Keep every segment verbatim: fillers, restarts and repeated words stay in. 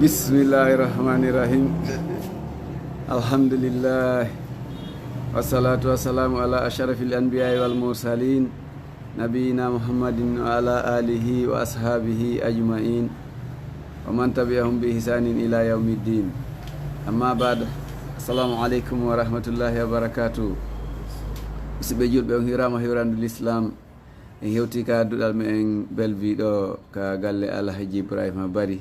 بسم الله الرحمن الرحيم. الحمد لله. والصلاة والسلام على أشرف الأنبياء والمرسلين، نبينا محمد وعلى آله وأصحابه أجمعين، ومن تبعهم بإحسان إلى يوم الدين. أما بعد، السلام عليكم ورحمة الله وبركاته. Musidɓe julɓe, on hiiraama hiirandu Lislaam. En hewti ka duɗal meɗen Bellevue ɗo ka galle Alhaji Ibrahima Bari.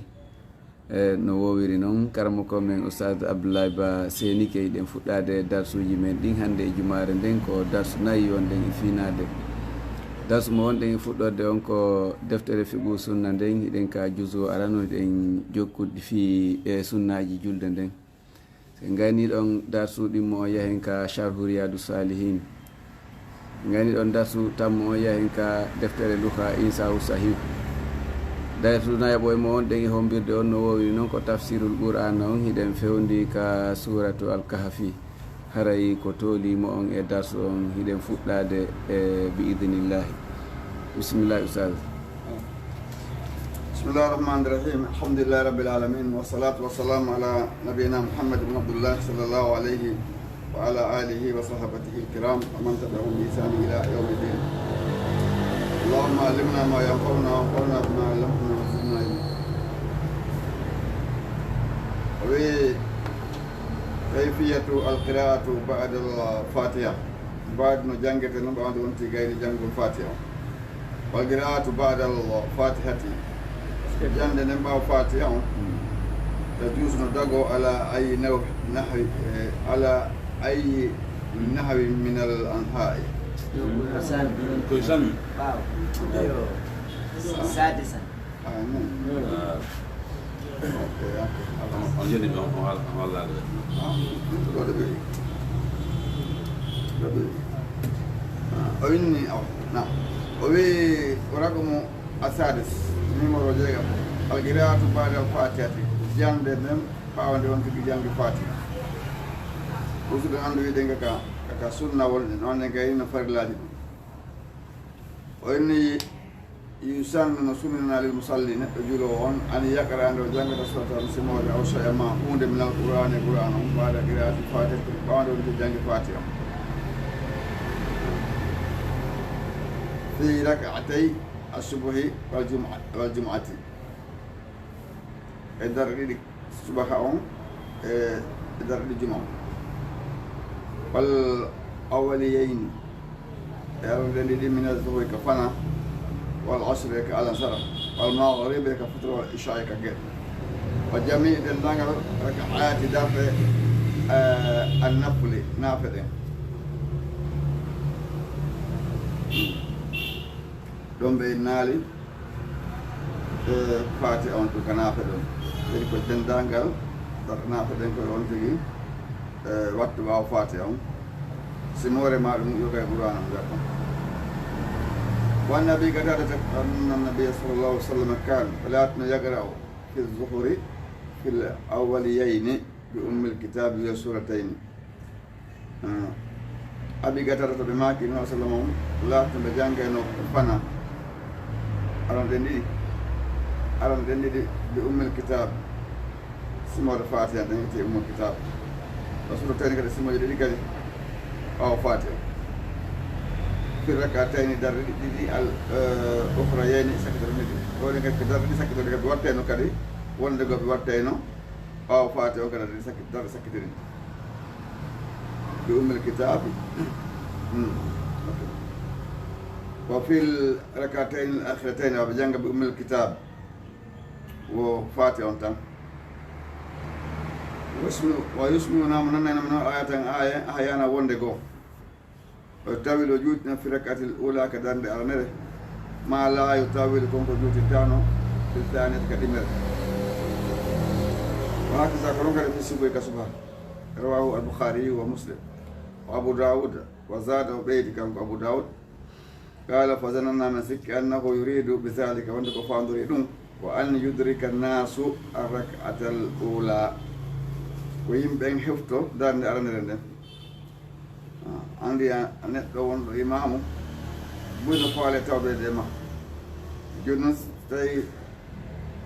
E, no woowiri noon, karamoko men Oustaz Abdoulaye Ba Seni, ke hiɗen fuɗɗaade darsuuji men ɗin hannde e jumaare nden, ko darsu nayi wonɗen e fiinaade. Darsu mo wonɗen e fuɗɗorde on ko deftere Fiqhu Sunna nden, hiɗen ka juzu arano, hiɗen jokkude fii e sunnaaji julde nden. So en ngaynii ɗon, darsu ɗimmo on yahen ka Sharhu Riyadu Salihin. Ngani ɗon darsu tammo on yahen ka deftere Luka Insahu Sahih. Darsu nayaɓo e mo on ɗen e hombirde on no woowiri noon ko tafsirul Qur'ana on, hiɗen fewndi ka suratu Al-Kahfi. Haray ko tooli mo on e darsu on, hiɗen fuɗɗaade e bi idnillahi. Bismillah, Ustaz. بسم الله الرحمن الرحيم. الحمد لله رب العالمين، والصلاة والسلام على نبينا محمد بن عبد الله صلى الله عليه وعلى آله وصحابته الكرام ومن تبعهم بإحسان إلى يوم الدين. اللهم علمنا ما ينفعنا وانفعنا بما علمتنا وزدنا علما. وكيفية القراءة بعد الفاتحة. Mbaadi no janngete noon ɓawde wonti gayni janngol Fatiha on. والقراءة بعد الفاتحة. Jannde nden ɓaawo Fatiha on. تجوز no dago على أي نحو، نحو، eh, على أي نحو من الأنحاء. Ko sami. Ɓaawo. Yo. Sadisan. Ah, non. Ah. Ok, ok. On joni ɗon, on hal-, on hollaade. Ah, ɗo de ɓe. Ɗo ɓe. Ah, o inni, aw, na. O wi, o rago mo Asadis, numéro jeegom. القراءة بعد الفاتحة. Jannde nden, ɓaawo nde on tigi janngi Fatiha. Musidɓe, anndu wiide nga ka, ka, ka sunna woni, noon ne gayni no farillaaji ɗin. O inni, يسن no sunnina للمصلي neɗɗo juloowo on, أن يقرأ nde o janngata سورة simoore أو شيئا maa huunde من القرآن e Qur'aana on بعد قراءة الفاتحة ɓaawo nde o janngi Fatiha. في ركعتي الصبح والجمعة، والجمعة. E darɗe ɗiɗi subaka on, e, e darɗe ɗiɗi juma on. والأوليين, e arande ɗiɗi, من الظهر ka fana, والعصر ka alansara, والمغرب ka futuro, والعشاء ka gere. وجميع denndaangal ركعات darɗe, e, النفل naafe ɗen. Ɗon ɓe naali, e, Fatiha on tun ka naafe ɗon. Kadi ko denndaangal darɗe naafe ɗen koye on tigi, e, wattu ɓaawo Fatiha on. Simoore maa ɗum yoga e Qur'aana on ngartan. وعن أبي قتادة أن النبي صلى الله عليه وسلم قال، ɓe laatno يقرأ في الظهر في الأوليين بأم الكتاب وسورتين. Ah, Abi Qataada to ɓe maaki, Nabi sallam on laatno ɓe janngayno fana. Aran ɗen ɗiɗi, aran ɗen ɗiɗi bi Ummil Kitaab, simoore Faatiha, ɗen wiyetee Ummul Kitaab. Wa suuratayni kadi, simooje ɗiɗi kadi ɓaawo Faatiha. Fi rak'atayni, darɗe ɗiɗi, al, eh, ukhrayayni, sakkitorde ɗiɗi. Ɗo ɗen kadi ko darɗe ɗiɗi sakkitorde kadi ɓe wattayno kadi, wonde goo ɓe wattayno ɓaawo Faatiha on kadi darɗe sakki-, darɗe sakkitiri. Bi Ummil Kitaabi. Hmm. Ok. Wa fil rak'atayni al akhiratayn, wa ɓe jannga bi Ummil Kitaab. Wo Faatiha on tan. Wa yusmi-, wa yusmi'una, mo nannayno min o ayatan aya, ahyaanan wonde goo. O tawil o juutina fi rak'atil ula ka darnde aranere, ma la yutawil kon ko juutintaano fi thaniyati ka ɗimere. Wa hakaza ko non kadi fi subuhi ka subaha. Rawahu al Bukhari wa Muslim. Wa Abu Dawud, wa zada o ɓeydi kanko Abu Dawud. Qala fa zananna min sikki annahu yuridu bi zalika wonde ko faandori ɗum. Wa an yudrika nasu ar rak'atal ula. Ko yimɓe ɓen hefto darnde aranere nden. Ah, anndi a, a neɗɗo wonɗo imaamu, buy no faale tawdeede e makko. Jooni noon, so tawii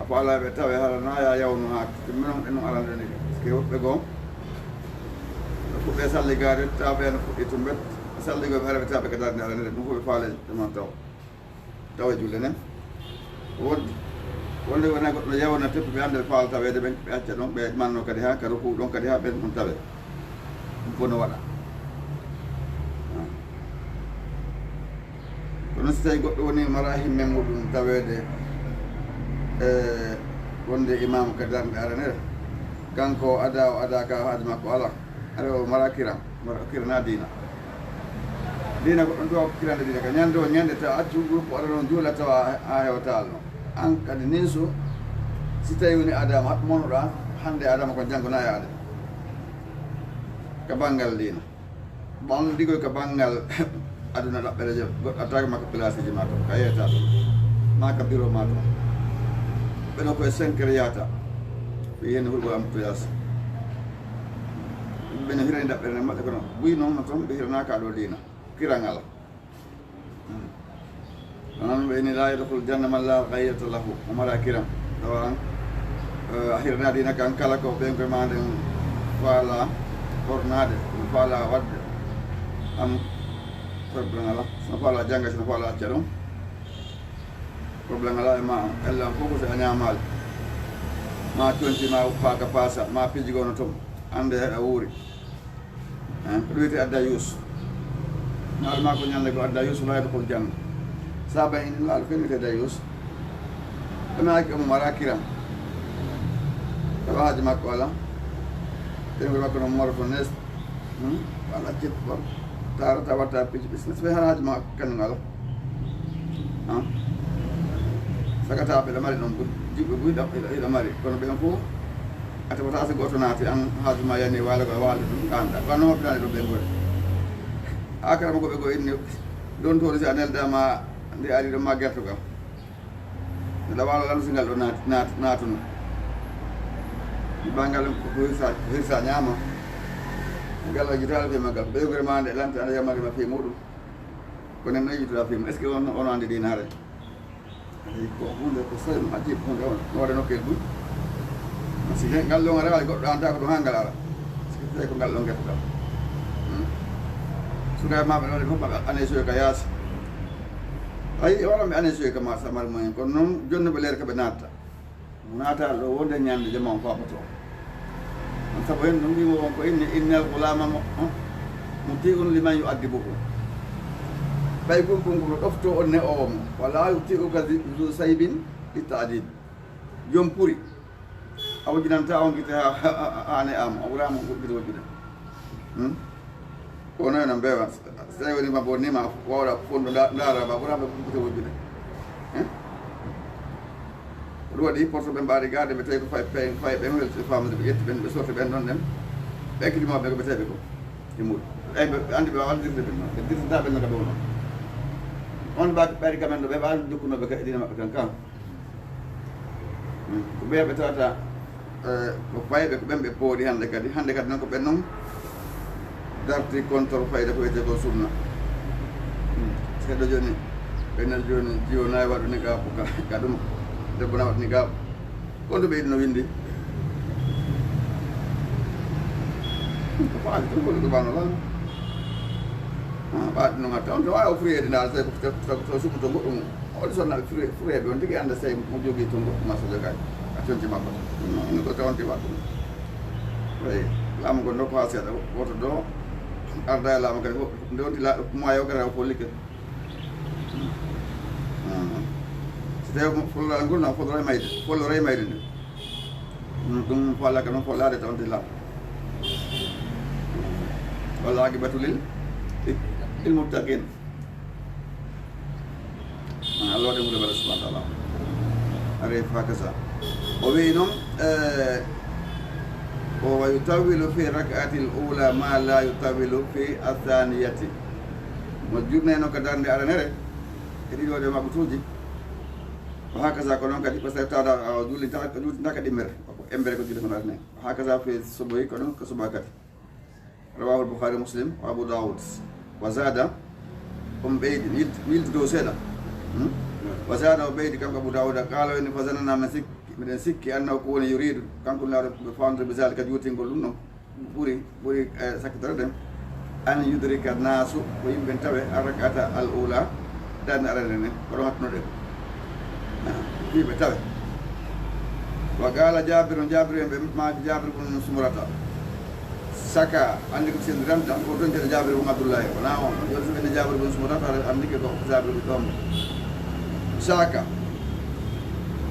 A faalaa ɓe tawe hara na ya yawnu haa timminon ɗen non arande ni. Ke woɓɓe goo. Ɓe fuɗɗe salligaade tawa ɓe no fuɗɗi tumbet. Salligooɓe hara ɓe tawa ɓe ka darnde arande ɗum fof ɓe faale ɗum non taw. Tawa e julle nden. Wonde wonde wona goɗɗo yawna teppi ɓe hannde ɓe faala taweede ɓen ɓe acca ɗon ɓe manno kadi haa ka ruku ɗon kadi haa ɓen ɗum tawe. Ɗum fof no waɗa. Kono si tawi goɗɗo woni mara himme muɗum taweede e wonde imaamu ka darnde aranere, kanko o ada o ada ka haaji makko ala, ara o mara kiran, mara kirana diina. Diina ko ɗon ɗo kirande diina ka ñande o ñande tawa accu groupe aɗa ɗon juula tawa a hewtaal no. An kadi ninsu si tawi woni adama monoɗa hannde adama ko janngo na yaade ka banngal diina. Ɓawno digoy ka banngal aduna ɗaɓɓere jam goɗɗo attaque makka place ji ma to ka yeeta ɗum ma ka bureau ma to. Ɓeɗo koye cinq heures yahata fi hen hulɓo am place. Ɓe no hirani ɗaɓɓere nden maɓɓe kono buy noon no toon ɓe hiranaka ɗo diina kirangal. Onon ɓe ni la yadkhul janna man la ghayrata lahu. Umara kiram tawa an a hirna diina kan kala ko ɓen koye ma nden faala hornaade no faala waɗde. Am problème ala sino faala jannga sino faala acca ɗum. Problème ala e ma am ella on fof ko si a ñaamaali ma conti ma uppa ka paasa ma piiji gono toon annde heɗa wuuri. Ko ɗum wiyetee addayus. Maaro maa ko ñande ko addayus laa yadkhul janna. Saaba en ina laal ko wiyetee dayus. Ɗum haaki omo mara kiram. Tawa haaji makko ala. Ɗen ko makko no moro to nes. Wala jet bon. Tara tawa ta piji business be haaji makko kan ngala. Sagata ɓe mari ɗon buy jiɓɓe buy ina mari kono ɓen fof. A tawata so gooto naati an haaju ma yani waalo ko a waalo ɗum ɗanɗa kono no waɗiraani ɗum ɓe ngoni. Akara mo ko ɓe ko inni ɗon toon si a neldama nde ari ɗo ma gertogal. Nde waalo lan si ngal ɗo naatuno. Bangal ko hirsa ñaama. Ngal o jitaali fe maggal ko ɓeygore ma nde lante ana yamari ma fe muɗum. Kono en no yitoɗa fe mum est ce que on on andi ɗi naare. Ko hunde ko soyno ajib hunde on no waɗa nokkee buy. Si ngal ɗon ara waɗi goɗɗo anta ko ɗum ha ngal ara. Si tawi ko ngal ɗon getoɗa. Sukaaɓe maɓe noɗe fof maɓe ane soy ka yaasi. Ayi e waɗanɓe ane soy ka ma samari moyen kono noon jonnuɓe leer ka ɓe natta. Mo naata ɗo wonde ñande jama on faɓoto. On sabu hen ɗum wimo on ko inni innal gulama mo muti'un liman yu'addibuhu. Ɓay gunkungu no ɗofto on ne owo mo wala yuti'uka zu saybin li ta'dib. Jom puri a wujinanta on gite ha ne ama o wurama gite wujjude. Kono ena mbewa so tawi woni ma bonnima wawɗa fondo ndarama ɓurama gite wujjude. Ɗum waɗi porto ɓe mbaɗi gaade ɓe tawi ko fay fay ɓen welti famde ɓe ƴetti ɓen ɓe sorti ɓen ɗon ɗen. Ɓe ekkiti mawɓe ko ɓe tawi ɓe ko e muɗum. Eyi ɓe andi ɓe wawa dirde ɓen noon ɓe dirdata ɓen no ka ɗowno. On mbaɗi ɓayri kamen ɗo ɓe ɓawi jokkunoɓe ka e dina maɓɓe kan kan. Ko ɓeya ɓe tawata ko fayɓe ko ɓen ɓe pooɗi hannde kadi hannde kadi noon ko ɓen noon darti contre fayde ko wiyetee ko sunna. Seeɗa jooni ɓe nel jooni jiwo nayi waɗu ni gaabu ka ɗum debbo na waɗu ni gaabu. Konto ɓe yiɗi no winndi. Ko faati tan ko ɗuɓano lan. Ɓaati noon hatta on to wawi o furiyeede ndaal tawi ko suɓo to goɗɗum. Woni sonnaaɓe fureeɓe on tigi annda sey mo jogii toon goɗɗo masa jogaani a tonti makko. Ɗum noon ene ko tawanti waɗ ɗum. Eyi laamu ngol nokku haa seeɗa woto do arda e laamu kadi nde wonti moyen o gara o follike. Si tawi follal ngol noon follore mayde follore mayde nde. Ɗum follaka noon follaade tawanti laamu. Walla aqibatu lil lil muttaqin. Allah waɗi hunde mbaɗa subhanahu wa taala. Are fakasa o wi noon o wa yutawilu fi rak'ati l ula ma la yutawilu fi athaniyati. Mo jurneno ka darnde aranere e ɗiɗo ɗe maɓɓutuji. O hakasa ko noon kadi ɓe tawi tawda o jullintaka jullintaka ɗimmere. Embere ko julle kono arne o hakasa fi soboyi ko noon ko soba kadi. Rawahu al-Bukhari Muslim wa Abu Dawud. Wa zada, on ɓeydi, mi yilti dow seeɗa. Wa zada o ɓeydi kanko Abu Dawuda, qala o inni fa zanana min sikki Miɗen sikki annahu ko woni yuridu, kanko Nulaaɗo ɓe fawndata bi zalika juutingol ɗum ɗon. Ɓuri, ɓuri, eh, sakkitorde ɗen. An yudrika naasu, ko yimɓe ɓen tawe, arrakata al ula, darnde arande nden, ko ɗon hattunoɗen. Ah, fii ɓe tawe. Wa qala Jabirun, Jabir en ɓe maaki Jabir bun Sumurata. Saka, anndi ko senndiran tan, ko toon ceɗe Jabir bun Abdullahi, wona on. Yo so ɓe Jabir bun Sumurata, aɗa anndi ke ko Jabir bun ɗon. Saka.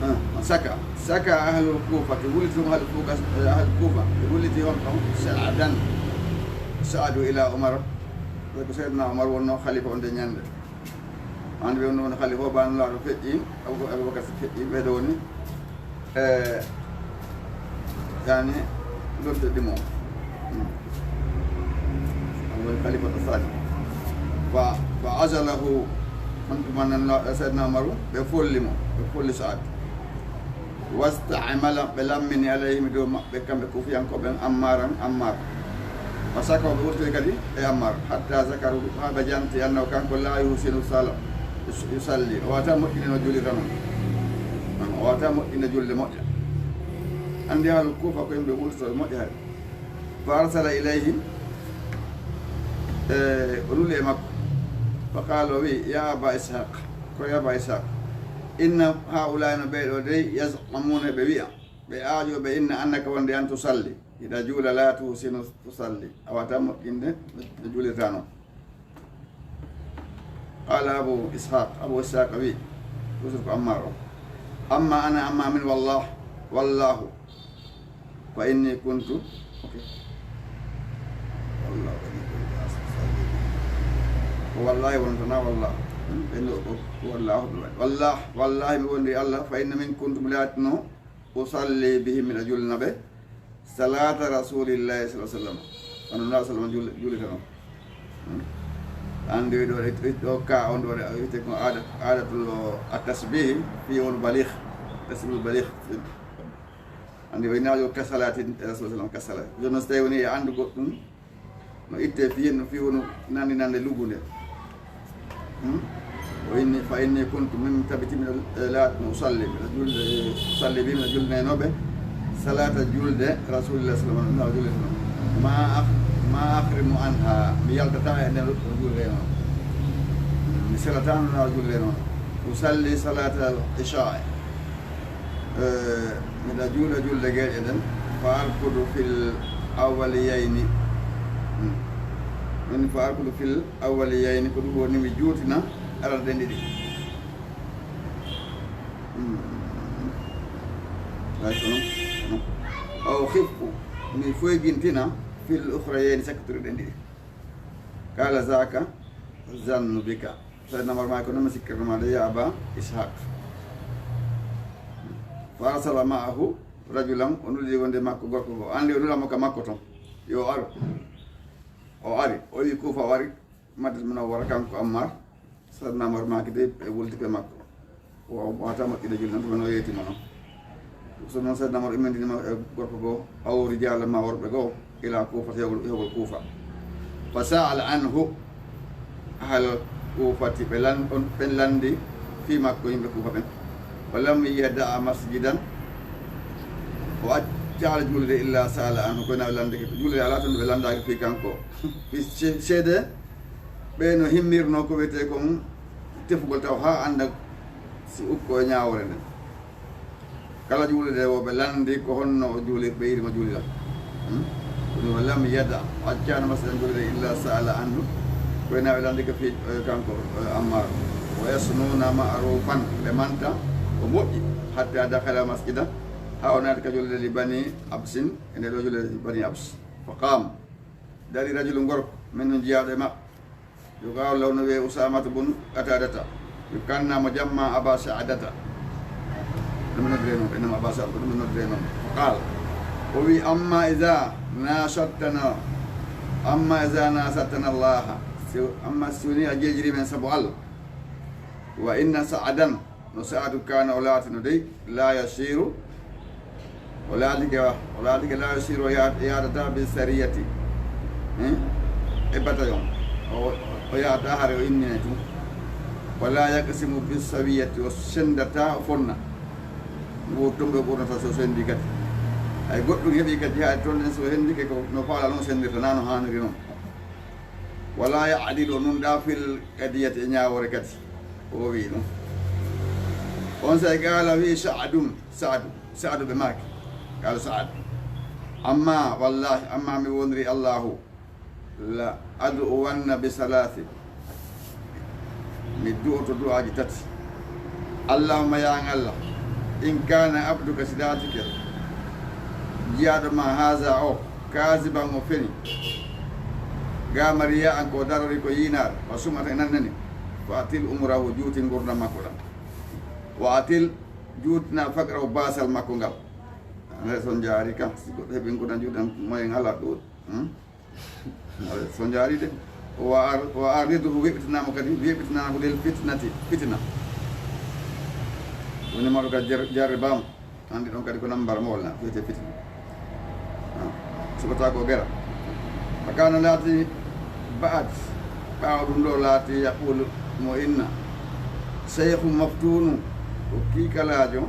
Ah, saka. Saka ahlul Kufa, ɓe wulliti ɗum ahlul Kufa, ahlul Kufa, ɓe wulliti on ɗon Sa'adan, Sa'adu ila Umar, ko Seydina Umar wonno khalifa on de ñande. Andi ɓe wonno woni khalifa o, ban Nulaaɗo feƴƴi, Abu-, Abubakar si feƴƴi, ɓe ɗo woni, e, yani, lortude ɗimo. Hmm. An woni khalifa to sani. Fa, fa azalahu, on tuma nan Seydina Umaru, ɓe folli mo, ɓe folli Sa'ad. Wasta'mala, ɓe lammini alayhim dow maɓɓe, kamɓe kufiyankooɓe ɓen, Ammaaran, Ammaar. Wa sakaw, ɓe wurtoyi kadi e Ammaar, hatta zakaru, haa ɓe janti, annahu, kanko, laa yuhsinu sala, yus-, yusalli, o wata moƴƴinde no juulirta non. O wata moƴƴinde julde moƴƴa. Anndi haala Kuufa ko yimɓe wurtotooɓe moƴƴa hari. Fa arsala ilayhim, e, o nuli e makko. Fa qaala, o wi, ya Aba Ishaq, ko ya Aba Ishaq, inna haa'ulaa'i, no ɓee ɗoo dey, yaz'amuuna, ɓe wi'a, ɓe aajoo, ɓe inna, annaka, wonde an, tusalli, hiɗa juula, laa tuhsinu tusalli, a wata moƴƴinde no juulirta non. Qaala Abu Ishaq, Abu Ishaq wi, toujours ko Ammaar o. Amma ana, amma min, wallah, wallahu, fa inni kuntu, ok. Wallahu, fa inni kuntu usalli. Ko wallahi wonata na wallah. Hmm, ɓen ɗo ko, ko wallahu ɓe waɗi. Wallah, wallahi mi wondi Allah, fa inni min kuntu, mi laatino, usalli bihim, miɗa juulina ɓe, salata rasulillahi sallallahu alaihi wasallam. Kono Nulaaɗo sallam juul-, juulitano. Hmm. Anndi ɗo, ɗo ka on ɗo, wiyete ko aada, aadatul at-tashbih fi wal baligh, tashbihul baligh. Anndi o inaajo ka salati Rasul sallam ka sala. Jooni so tawi woni e anndu goɗɗum, no itte fiyen, no fii wonu nanndi nannde luggunde. Hmm? O inni, fa inni kuntu, min tabiti miɗo, eh, laatno usalli, miɗo julde, usalli bi, miɗo julneenooɓe, salata julde Rasulillah sallam, no julde no. Ma akh-, ma akhrimu anha, mi yaltata e nden ɗo julde no. Mi selata no julde no. Usalli salata al-isha. Eh, miɗa juula julde geeƴe ɗen, fa arkudu fil awwaliyayni. Hmm. Min fa arkudu fil awwaliyayni, ko ɗum woni mi juutina arande ɗen ɗiɗi. Hmm. Way kono, no. Aw khiffu, mi foygintina fil ukhrayayni, sakkitori ɗen ɗiɗi. Qala zaka zannu bika. Seydina Umar maaki, ko non mi sikkirno ma de, ya Aba Ishaq. Fa arsala ma'ahu rajulan, o nuli wonde makko gorko goo. Anndi o nulamo ka makko ton. Yo aru. O ari. O wi Kuufa, o ari Madina Munawwara, kanko Ammar. Seydina Umar maaki de, ɓe wulti ko e makko. O wata moƴƴinde julde non, ɗum no yeeti mo non. So non Seydina Umar immindinima e gorko goo, aw rijalan ma worɓe goo, ila Kuufa, yahugol, yahugol Kuufa. Fa sa'ala anhu, ahal Kuufati, ɓe lan-, on, ɓen lanndi fii makko yimɓe Kuufa ɓen. Wa lam yada'a masjidan, o accaali julde illa sa'ala anhu, ko na ɓe lanndike. Julde alaa ton ɓe lanndaaki fii kanko. Fii ce-, ceede, ɓe no himmirno ko wiyetee kon tefugol taw haa annda si ukko e ñaawoore nden. Kala juulde wo ɓe lanndi ko honno o juuli, ɓe yiɗi mo juulira. Hmm? Kono wa lam yada, o accaano masjidan julde illa sa'ala anhu. Ko ena ɓe lanndi ko fii, eh, kanko, eh, Ammar. Wa yasnuna ma'rufan, ɓe manta ko moƴƴi. Hatta dakhala masjida, haa o naati ka julde li Bani Absin, e nde ɗo julde li Bani Abs. Fa qaam, dari rajulun gorko, minhum jiyaaɗo e maɓɓe. Yuqaalu lahu, no wi'ee Usaamata bun Qataadata. Yukannaa mo jamma Aba Sa'adata. Ɗum noddire noon, ɓe innama Aba Sa'adata, ko ɗum noddire noon. Fa qaala, o wi'i, amma iza nashattana, amma iza nashattana Allaha. Si, amma si woni a jeejiri men sabu Allah. Wa inna Sa'adan, no Sa'adu kaana o laatino dey, laa yasiiru, o laatike wa, o laatike laa yasiiru o yaad-, yaadata bi sariyati, eh, e batayon. O, o yaadata hare o innine tun. Wa laa yaqsimu bi sawiyati, o senndata o fonna. Nguur tumɓe ɓurnata so sendi kadi. Hay goɗɗum heɓi kadi haa toon en so hendike ko no faala noon sendirta, naa no haaniri noon. Wala ya adilu nun ɗa fil qadiyati e ñaawoore kadi. O wi ɗum. On say qaala wi Sa'dun, Sa'du, Sa'du ɓe maaki. Qaala Sa'd. Amma wallahi, amma mi wondiri Allahu, la ad'uwanna bi salaasin. Mi du'oto du'aaji tati. Allahumma, ya an Allah, in kana abduka, si laatike jiyaaɗo ma haza o, kaziban o feni, gama riya an ko darori ko yinaare, wa sum'atan e nannani, fa atil umrahu, juuti ngurdam makko ɗam. Wa atil, juutina faqrahu, baasal makko ngal. Ande so jaari kam, si goɗɗo heɓi ngurdam juuti ɗam, moyen alaa ɗo. Hmm? So jaari de. Wa ar-, wa ariduhu, weɓitinama kadi, weɓitinama ko lel fitnati, fitina. Woni maɗo ka jar-, jarribama. Andi ɗon kadi ko nambar mo wala, wiyete fitina. Ah, suɓata ko gera. Fa kana laati ba'ad, ɓaawo ɗum ɗo laati yaqulu mo inna, shaykhun maftunu, ko kiikalaajo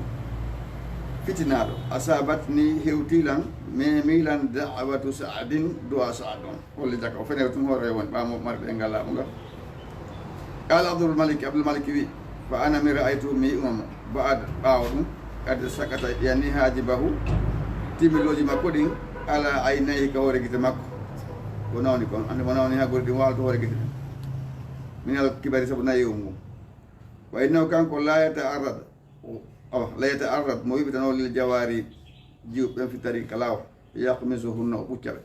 fitinaaɗo, asabat ni hewtilan, memilan da'watu Sa'din, du'a Sa'd on. Holli jaka o fenere tun hoore woni ɓaawo mo mari ɓe ngal laaɓu ngal. Qala Abdul Malik, Abdul Malik wi, fa ana mi ra'aytu mi yi'uma mo, ba'ad, ɓaawo ɗum, qad sakata, yani hajibahu, timmiloji makko ɗin, ala aynayhi ka hoore gite makko. Ko nawni kon, ande mo nawni ha gori ɗin waalto hoore gite ɗin. Minal kibari sabu nayi um ngun. Wa innahu kanko la yata'arrad, o, awa, la yata'arrad, mo wiɓitano lil jawari, jiwɓe ɓen fi tariqi ka laawol, yaqmisuhunna o ɓucca ɓe.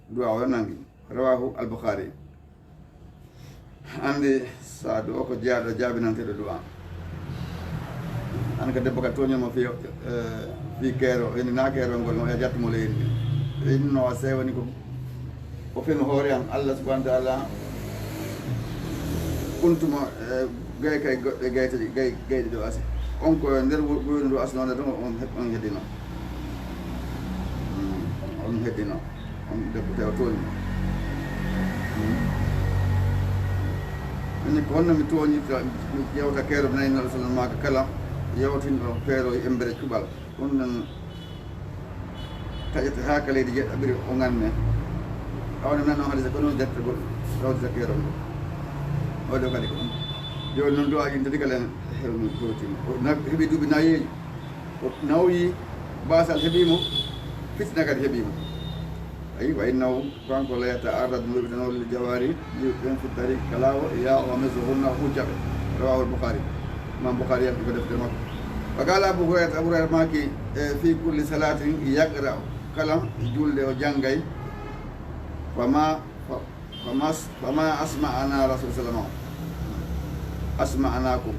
Du'a o nangi. Rawahu al-Bukhari. Andi Sa'du o ko jiyaaɗo jaabinanteeɗo du'a. An ka debbo ka tooñi mo fi, eh, fi keero, ini na keero ngol mo e jattu mo le ini. Inno a sewani ko, ko fen hoore am, Allah subhanahu wa ta'ala kuntumo, eh, gay kay goɗɗe gaytaji, gay, gayɗi ɗo asi. On ko nder wo-, woyno ɗo asi noon, ɗon on he-, on heddino. Mm, on heddino. On debbo tawi o tooñi mo. Mm. Min ko honno mi tooñirta, mi ƴeewta keero, mi nani Nabi sallallahu alaihi wasallam maaka kala, yewtinɗo feero e embere cuɓal. Ɗum noon taƴete haa ka leydi jeɗɗaɓiri o ŋanne. Awa no nanno hadisa ko noon jattagol, rawtita keero ngol. O ɗo kadi ko ɗum. Jooni noon du'aaji ɗin tati kala en heewno gootum. O na-, heɓi duuɓi nayeejo. O nawyi, baasal heɓi mo, fitina kadi heɓi mo. Ayi, wa innahu, kanko la yata'arrad, mo wi'ude noon lil jawari, yi'uɓe ɓen fi tariq, ka laawol, yaqmisuhunna, o ɓucca ɓe. Rawahu al-Bukhari. Imam Bukhari yalti ko deftere makko. Wa qala Abu Hurayra, Abu Hurayra maaki, e, fi kulli salatin yaqra'u, kala julde o janngay, fama, fa-, fama, fama asma'ana Rasul sallallahu alaihi wasallam. Asma'anakum.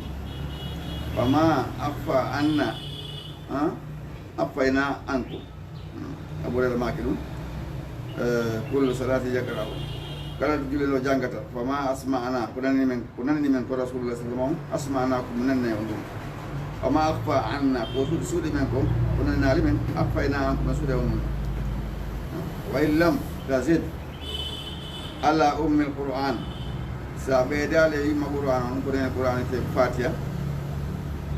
Fama akhfa anna, ha? Akhfayna ankum. Abu Hurayra maaki ɗum. Eh, kullu salati yaqra'u. Kala to julel o janngata, fama asma'ana, ko nanani men, ko nanani men ko Rasulullah sallallahu alaihi wasallam, asma'ana ko mo nanani on ɗum. Fama akhfa anna, ko suuɗi, suuɗi men ko, ko nanani men, akhfayna ankum, men suuɗi on ɗum. Wa in lam tazid ala ummil Qur'an, sa ɓeydaali e yumma Qur'an on, ko nanani Qur'an te Fatiha,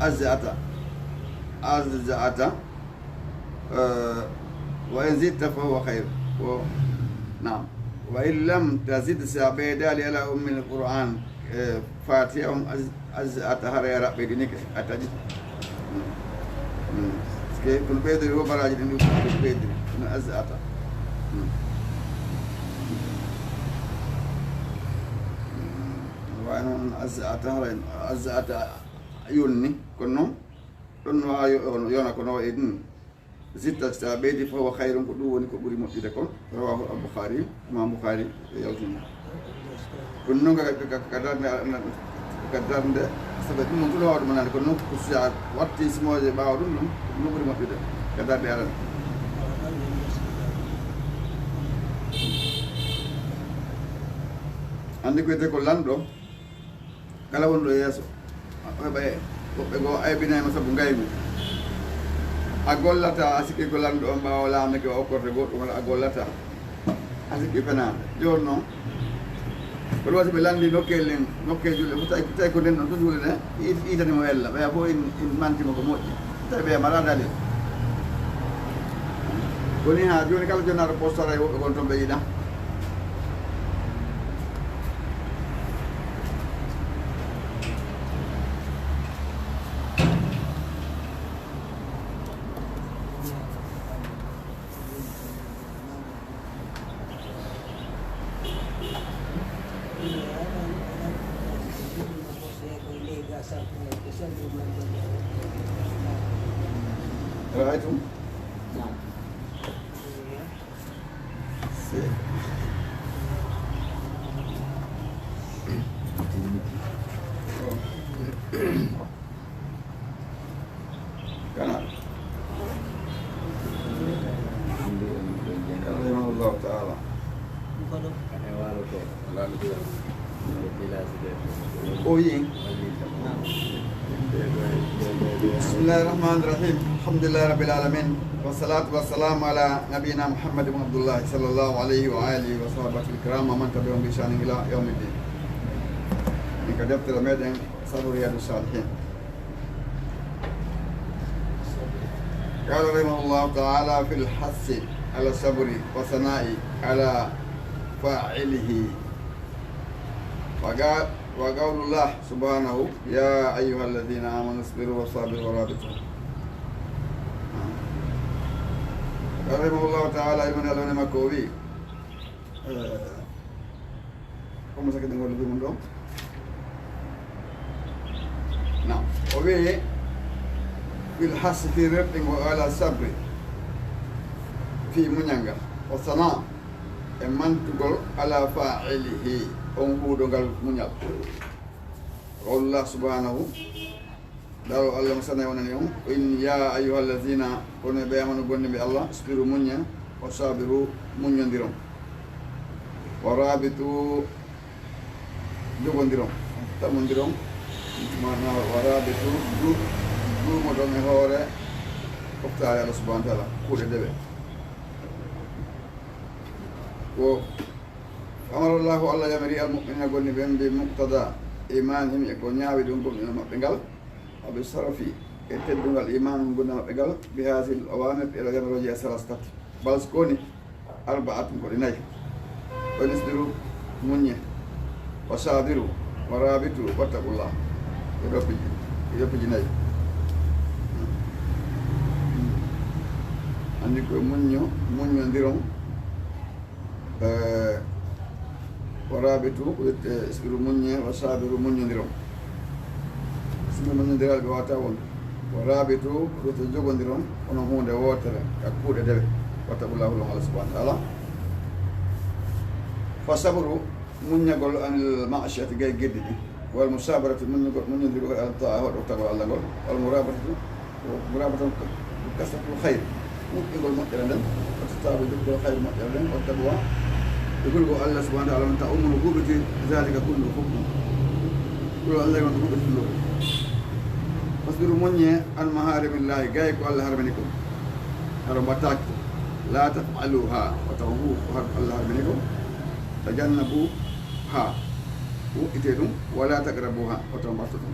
ajza'ata, ajza'ata, Eh, wa in zidta fa huwa khayr. Ko, naam. Wa in lam tazid, si a ɓeydaali ala ummil Qur'an, eh, Fatiha on az-, az-, a tahara ya raɓɓe ɗini ke, a taƴi. Mm. Mm. Parce que kono ɓeydori wo baraji ɗin ɗum ɓeydori. Kono az-, ata. Mm. Mm. Wa noon az-, a tahara, az-, ata yonni, kono noon, ɗon no waawi yo-, yona kono e ɗum. Zitta, si a ɓeydi, fa huwa khayrun, ko ɗum woni ko ɓuri moƴƴude kon. Rawahu al-Bukhari, Imam Bukhari e yaltini. Kono noon ka, ka, ka, ka darnde, ka darnde, sabu ɗum noon ko ɗum waawde manande, kono noon ko si a watti simooje ɓaawo ɗum ɗum, ko ɗum ɓuri moƴƴude ka darnde arande. Anndi ko wiyetee ko lanɗo, kala wonɗo yeeso, o heɓa e woɓɓe goo aybinay mo sabu ngaygu. A gollata, a sikki ko lanɗo on ɓaawo laamike o okkorte goɗɗum, wala a gollata, a sikki fenaande. Jooni noon, Kono wasi ɓe lanndi nokkeeli ɗen, nokkeeli julde fof, tawi, tawi ko nden ɗon tun julde nden, it-, itani mo ella, ɓeya fof in, in manti mo ko moƴƴi. Tawi ɓeya mbaɗa dalil. Ko ni haa jooni kala jonnaaɗo postaray woɓɓe gon toon ɓe yiɗa. رأيتم؟ Kana. Kana, rahimahullahu ta'ala. O wi, بسم الله الرحمن الرحيم. الحمد لله رب العالمين. والصلاة والسلام على نبينا محمد بن عبد الله صلى الله عليه وآله وصحبه الكرام ومن تبعهم بإحسان إلى يوم الدين. Min ka deftere meɗen sabu Riyadu Salihin. قال رحمه الله تعالى في الحث على الصبر والثناء على فاعله. وقال، وقول الله سبحانه: يا أيها الذين آمنوا اصبروا وصابروا ورابطوا. قال رحمه الله تعالى, yurmande Allah woni e makko, o wi, eh, Kono sake ɗen walla ɗum ɗo. Na, o wi'i, fil hasi fii rerɗingol ala sabri, fii muñal ngal, wa sana, e mantugol ala fa'ilihi, on huuɗo ngal muñal. Qawlullah subhanahu, Daro Allah mo sanay wonani on, o inni, ya ayyuhallazina, kono ɓe amanu gonndiɓe Allah, isbiru muññe, wa sabiru muññondiron, wa rabitu jogondiron, tammondiron, mana wa rabitu du-, duumoɗon e hoore oftaare Allah subhanahu wa ta'ala, kuuɗe dewe. Ko amara Allahu, Allah yamiri almu'minina gonndiɓe ɓen bi muqtada imanihim, e ko ñaawi ɗum gomɗinal maɓɓe ngal. Wa bi sarafi, e teddungal iman gonndiral maɓɓe ngal, bi hazihil awamir, e ɗo yamirooji e salas tati. Bal so ko woni, arba'atun ko ɗi nayi. Wa isbiru, muññe. Wa sabiru, wa rabitu, wattaqullah. E ɗo piiji, e ɗo piiji nayi. Anndi ko muñño, muññondiron. Eh, wa rabitu, ko wi'ete isbiru muññe, wa sabiru muññondiron. Isbiru muññondiral ɓe wata won. Wa rabitu, ko wi'ete jogondiron, kono huunde wootere, ka kuuɗe dewe. Wattaqullah, hulon Allah subhanahu wa ta'ala. Fa sabru, muññagol anil ma'siyati gay geddi ɗi. Wal musabaratu, muññugol, muññondirgol ala ta'a, hoɗo tagol Allah ngol. Wal murabatu, murabatan kasratul khayr, moƴƴingol moƴƴere nden, wa tatabu jokkol khayr moƴƴere nden, wa taqwa, e hulgo Allah subhanahu wa ta'ala, on ta umunu huɓiti zalika kullu fof ɗum. Ɗum Allah on huɓiti ɗum. Wasbiru, muññe, an maharimillahi, gay ko Allah harmini kon. Haro mbattaaki ko. La taf'aluha, wata on huɓu ko har-, Allah harmini kon. Tajannabuha, woɗɗite ɗum, wala taqrabuha, wata on mbatto ɗum.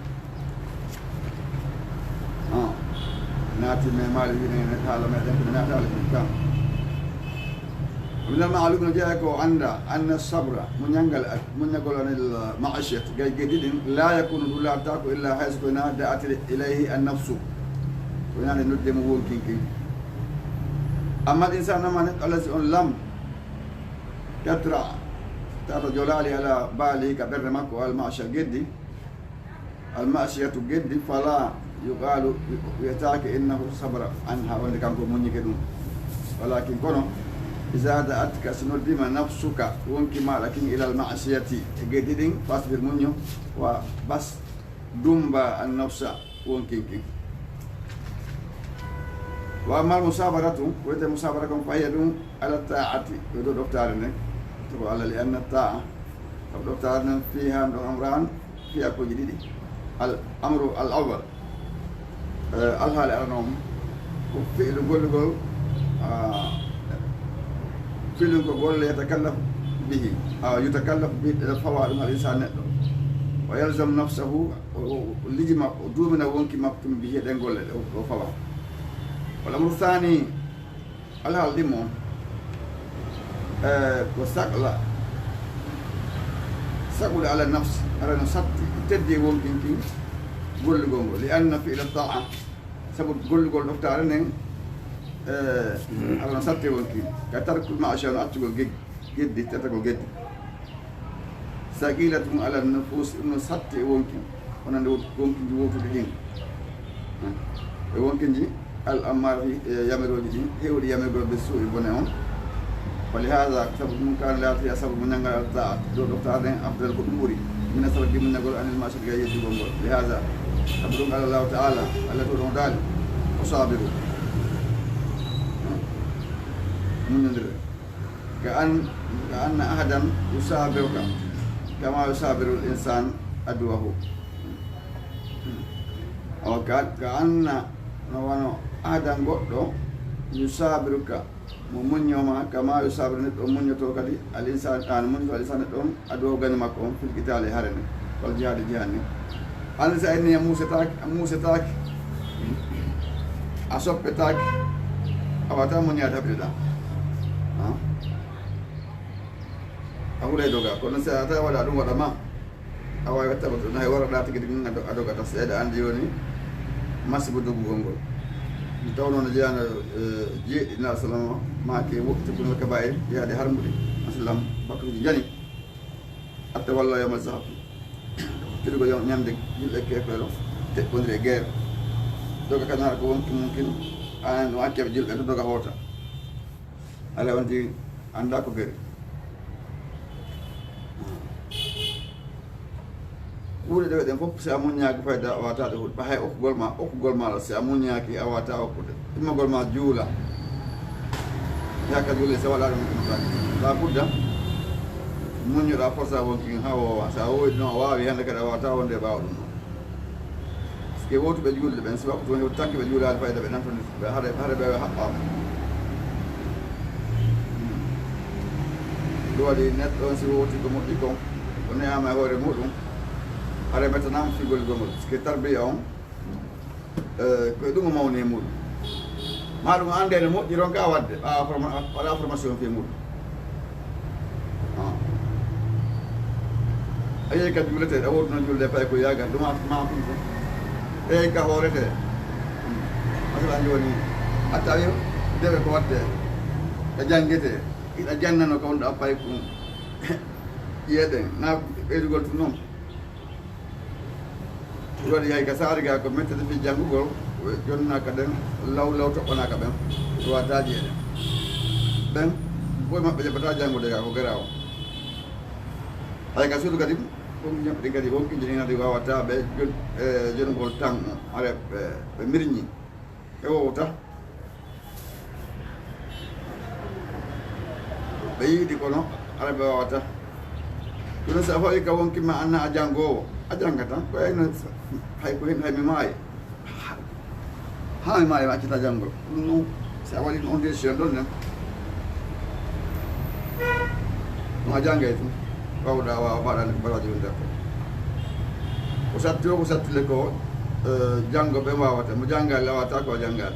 Ah, naati me maali wine haala meɗen ko naataali ɗum kam. Min al ma'lum no jeeya ko annda anna sabra, muñangal ak-, muñagol anil ma'asiyat, gay geddi ɗin, la yakunu, ɗum laataa ko illa hayso ko ina da'at ilayhi an nafsu. Ko ina nde nodde mo wonkinkin. Amma al insan, amma neɗɗo allazi on lam yatra, tata jolaali ala baali ka ɓernde makko al ma'asiya geddi. Al ma'siyatu geddi, fala yuqalu, wi'etaake innahu sabara anha, wonde kanko muññike ɗum. Walakin kono, iza da'atka, si noddima nafsuka, wonki maɗa kin, ilal ma'siyati, e geddi ɗin, fasbir, muñño, wa bas, dumba an nafsa, wonkin kin. Wa ammal musabaratu, wiyete musabara kon, fahiya ɗum ala ta'ati, ko dow ɗoftaare nden. To ko Allah, li anna ta'a, sabu ɗoftaare nden, fiha ɗon amran, fiya kooji ɗiɗi. Al amru al awwal, eh, alhaali arano on, ko fi'lu gollugol, ah, fi'lu ko golle yatakallafu, به، awa yutakallafu bihi, ɗe fawa ɗum al insan neɗɗo. Wa yalzamu nafsahu, o, o, o lijima, o duumina wonki makko tun bihi e ɗen golle ɗe o, o fawa. Wal amru thani, alhaal ɗimmo on, e, ko saqla, saqula ala nafsi, ara no satti, teddi wonkin kin gollugol ngol. Li anna fi'la ta'a, sabu gollugol ɗoftaare nden, e, ara no satti wonkin. Ka tarkul ma'asiya, no accugol geg-, geddi, tertagol geddi. Saqilatun ala nufus, ɗum no satti e wonkin, wonande wonkinji wowtuɗi ɗin. E wonkinji al ammarati, e yamirooji ɗin, heewɗi yamirgol be suu'i bone on. Wa li haza, sabu ɗum, kana laati ya sabu mo ñanngal al ta'a, dow ɗoftaare nden afdal ko ɗum ɓuri. Min sababu ɗi muññagol anil ma'siyati ga yeddugol ngol. Li haza, sabu ɗum qala Allahu ta'ala, Allah to ɗon daali, o sabiru. Muññondire. Ka an-, ka anna ahadan yusabiruka kama yusabirul insan aduwahu. Awa ka, ka anna, no wano ahadan goɗɗo, yusabiruka, mo muññooma, kama yusabiru, neɗɗo muññoto kadi, al insan, an muññoto al insan, neɗɗo on, aduwahu, gani makko on, fil qitali, hare nden, wal jihadi, jihad nden. An sa inni a muusetaake, a muusetaake, a soppetaake, a wata muññaade haɓirɗa. Ha? A hulay doga, kono si a tawi waɗa ɗum waɗa ma, a waawi watta ko ɗum, hay waraɗa tigi tigi, a do-, a dogata, si eɗa anndi woni masibo dogugol ngol. Mi tawno no jeyaano, eh, jeeɗi na salama, maaki woɗɗi tubunal kabaa'ir, yaade harmuɗi, masalan, bakkuji njani. Hatta walla yawma zahab. Tirgo yo ñande julɓe keefeero, teɓɓondire geer. Doga kanara ko wonki mum kin, an no accaɓe julɓe to doga hoota. Ala on di annda ko gari. Kuuɗe ɗe waɗen fof, si a muññaaki fayda, a wata ɗe huɗ. Ɓa hay okkugol ma, okkugol ma, si a muññaaki, a wata okkude. Immagol ma juula. Yaka juule, si a waɗa ɗum, ɗum tan. La budda, muññoɗa forsa wonki ha wowa. Si a wowi ɗum, a waawi hannde kadi, a wata wonde ɓaawo ɗum ɗon. Parce que wowtuɓe juulde ɓen, si waktu tun hewti takki ɓe juulaali fayda, ɓe nantoni, ɓe hare, hare ɓe haɓɓaama. Ɗum waɗi neɗɗo on si wowti ko moƴƴi kon, o ne'aama e hoore muɗum, hare mettanaama fii gollugol ngol. Parce que tarbiya on, eh, ko e ɗum o mawni e muɗum. Ma ɗum annde no moƴƴi ronka waɗde, ɓaawa forma-, waɗa formation fii muɗum. Ah. A yehi ka juulete, a wowtuno julde, pay ko yaagal, ɗum a, ma ɗum ɗum. Eyi ka hoorete. Masalan jooni, a tawi dewe ko waɗde, ka janngete, iɗa jannano ka wonɗo a pay ko ƴiyeɗen, na ɓeydugol tun non. Ɗum waɗi hay ka saari ga ko mettata fii janngugol, jonnaka ɗen law law toɓɓanaka ɓen, ɗo wattaaji eɗen. Ɓen, boy maɓɓe jaɓata janngude ga ko garaawo. Hay ka suudu kadi, wonki ñaɓɓe ɗin kadi, wonki jini kadi wawata ɓe jon-, e, jonnugol tan o, hare ɓe, ɓe mirñi. Ɓe wowta. Ɓe yiɗi kono, hara ɓe wawata. Kono si a fawi ka wonki ma anna a janngoowo, a jannga tan. Ko wayno hay ko hen hay mi maayi. Ha mi maayi mi accata janngol. Ɗum non, si a waɗi on décision ɗon nen, ɗum a janngay tun. Wawɗa waawa mbaɗande ko mbaɗa jooni nder ko. Ko satti o, ko sattile ko, eh, janngo ɓe wawata. Mo janngaali a wawata ko a janngaali.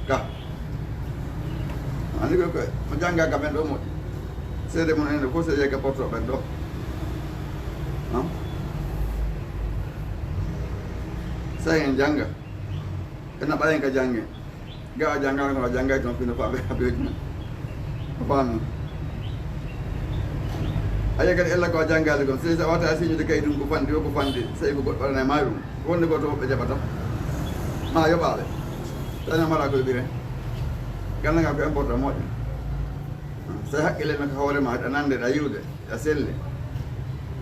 Ka. Ani ko, ko, mo jannga ka ɓen ɗo moƴƴi. Seede mon enen fof seede ka porto ɓen ɗo. Han? Sa en jannga. Ena ɓayen ka jannge. Ga a janngaano kono a janngay toon fino faaɓe a bewtina. A faami? A yiya kadi ella ko a janngaali kon. Sey so a wata a siñude kay ɗum ko fanɗi o ko fanɗi. Sey ko goɗɗo waɗana e maayo ɗum. Wonde gooto woɓɓe jaɓata. Ma yoɓaaɓe. Tawno mbaɗa ko yoɓire. Gannda ngal ko important moƴƴo. Sey haqqille no ko hoore ma, aɗa nande, aɗa yiwde, aɗa selle.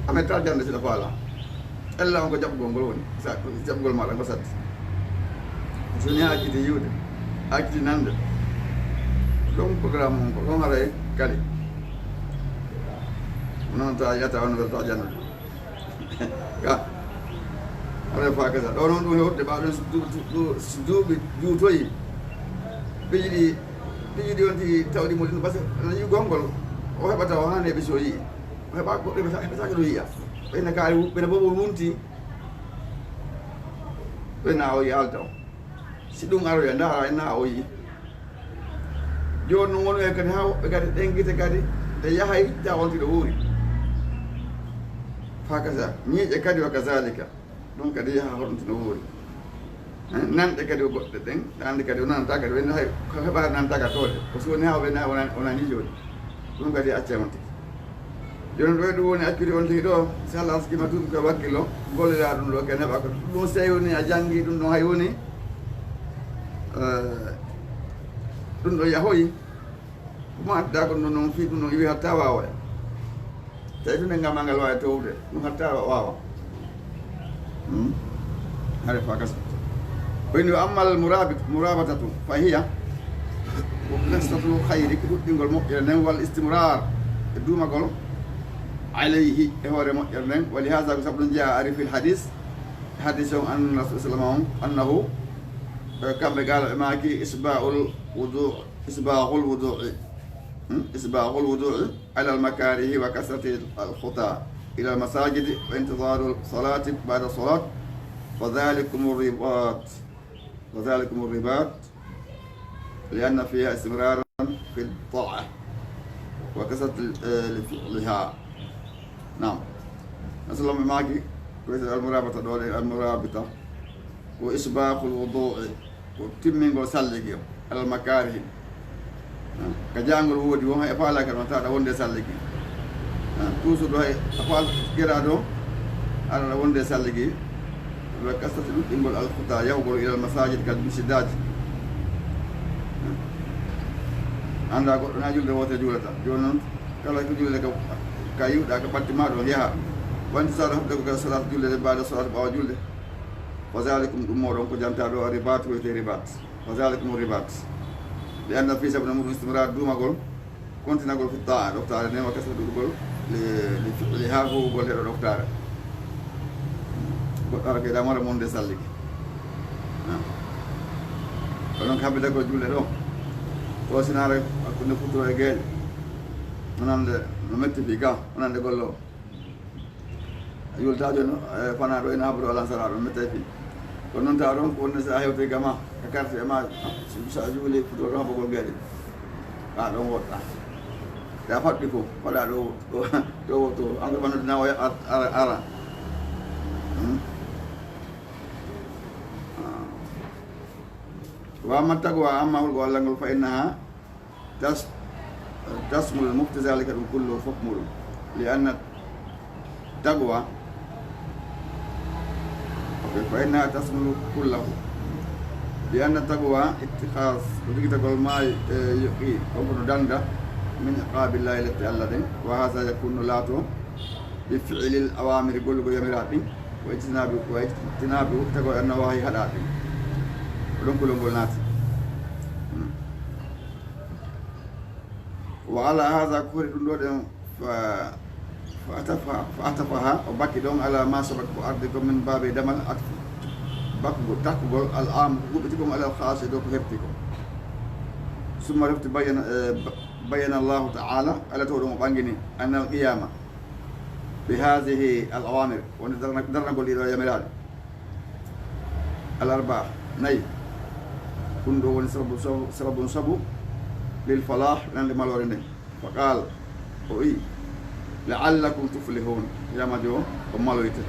A metta jannde si ɗa faala. Ella on ko jaɓugol ngol woni. Sa, jaɓugol maɗa ko satti. So ni a acciti yiwde, a acciti nande. Ɗum programme on ko ɗon haray kali. Noon ta yiyata on welta jannde. Ka. Haray fa kasa. Ɗo noon ɗum hewtude ɓa ɗon si du-, du-, du-, si duuɓi juutoyi. Piiji ɗi, piiji ɗi on tigi tawɗi mo ɗin, parce que ana yiwi gonngol. O heɓata o haanay ɓe so o yi'i. O heɓa goɗɗo heɓata, heɓata ko ɗum yi'a. Ɓeyna kaari, ɓeyna boobo wunti. Ɓeyna o yaalta o. Si ɗum aroya, ndaara en na o yi'i. Jooni noon wonu e kadi haa woɓɓe kadi ɗen gite kadi ɗe yahay tawa on tiɗo wuuri. Fa kasa, ñiiƴe kadi wa kazalika. Ɗum kadi yaha hoɗum tino wuuri. Eh, nanɗe kadi o goɗɗe ɗen, nanɗe kadi o nanata kadi, woni hay ko heɓaade nanata ka toole. Ko so woni haa o woni, wona, wona ni jooni. Ɗum kadi acca on tigi. Jooni ɗo e ɗum woni accude on tigi ɗo, si Allah askima duuɓi ko wakkilo, gollira ɗum ɗo, ken heɓa ko ɗum seyo ni a janngi ɗum ɗon hay woni, eh, ɗum ɗo yahoyi. Ko ma adda ko ɗum ɗon fii ɗum ɗon iwi hatta waawoya. Tawi tun e ngal ma ngal waawi towde, ɗum hatta wa-, waawa. Hmm? Hare fa kas. Ko inni wa ammal murabit-, murabatatu fa hiya ko qissatul khayri, ko ɗuɗɗingol moƴƴere nden, wal istimrar, e duumagol, alayhi, e hoore moƴƴere nden. Wa li haza, ko sabu ɗum jaa ari fil hadis, hadis on, an Rasul sallallahu alaihi wasallam on, annahu, eh, kamɓe gaala ɓe maaki isba'ul wudu, isba'ul wudu'i. Hmm? Isba'ul wudu'i. على المكاره وكثرة الخطى إلى المساجد وانتظار الصلاة بعد الصلاة، وذلكم الرباط، وذلكم الرباط، لأن فيها استمرارا في الطاعة وكثرة ال-، آه، لفعلها. نعم. Rasul sallallahu alaihi wasallam maaki, ko wiyetee almurabata ɗo, ɗe almurabita, ko isbaaxul wudu'i. Ko timmingol salligi o, alal makaarihi. Ah, ka jaangol woodi won, hay a faalaaka ɗon, tawa aɗa wonde salligi. Ah, tuusuɗo hay a faal geɗa ɗo, aɗa wonde salligi. Wa kasrati ɗuɗɗingol al khuta, yahugol ilal masajid kal misidaaji. Ah, annda goɗɗo na julde woote juulata. Jooni noon, kala ko julde ka, ka yiwɗa ka ɓatti ma ɗon yaha. Wanti sara hafde ko ka salaat julde de, baada salaat ɓaawo julde. Wa zalikum, ɗum moɗon ko janta ɗo, ribat, wiyete ribat. Wa zalikum ribat. Li anna fi, sabu no muɗum istimrar, duumagol, kontinagol fi ta'a, ɗoftaare nden, wa kasra ɗuɗugol, li, li fi'li ha huwugol heɗo ɗoftaare. Goɗɗo ara kayɗa mara monde salligi. Ah. Ko noon ko habbitagol julde ɗo. Ko sinaare hakkunde futuro e geeƴe. Wonande no metti fi ga, wonande gollo. A yulta jooni, eh, fanaa ɗo ina habru alansara ɗo, mi tawi. Kono noon tawa ɗon ko wonde so a hewtoy gama, ka quartier ma, so, so a juuli fuɗɗo ɗo haɓagol gari. Ka ɗon woɗɗa. Te a faɗɗi fof, faɗa ɗo, ɗo, ɗo wotto, an ko ɓannude na o ara, ara, ara. Hmm? Ah. Wa amma taqwa, amma hulgo Allah ngol, fa innaha Tas-, tasmul mufti zalika, ɗum kullo fof muɗum. Li anna taqwa, ok, fa innaha tasmulu kullahu. Li anna taqwa ittikhas, ko jogitagol ma, e, yoqi, on kono danda, min iqabillahi, lette Allah ɗen. Wa haza yakunu laato, bi fi'lil awamiri, gollugo yamiraaɗe ɗin, wa ijtinabi, wa ijtinabi, tagol annawahi, haɗaaɗe ɗin. Ko ɗon kulol ngol naati. Hmm. Wa ala haza, ko hori ɗum ɗo ɗen, fa, fa atafa, fa atafaha, o bakki ɗon ala ma sabak, ko arde ko min babe damal atfi. Bakkugo, takkugol al am, ko huɓɓiti kon alal khas, dow ko hefti ko. Summa refti bayyana, eh, ba-, bayyana Allahu ta'ala, Allah to ɗum o ɓangini, annal qiyama. Bi haadihi al awaamir, wonde darna-, darnagol ɗiɗo yamiraaɗe. Al arbaa, nayi. Ɗum ɗo woni sababu, sababu, sababun sabu lil falaah, nande maloore nden. Fa qaal, o wi, "La'allakum tuflihuun." Yama jo, o maloyte.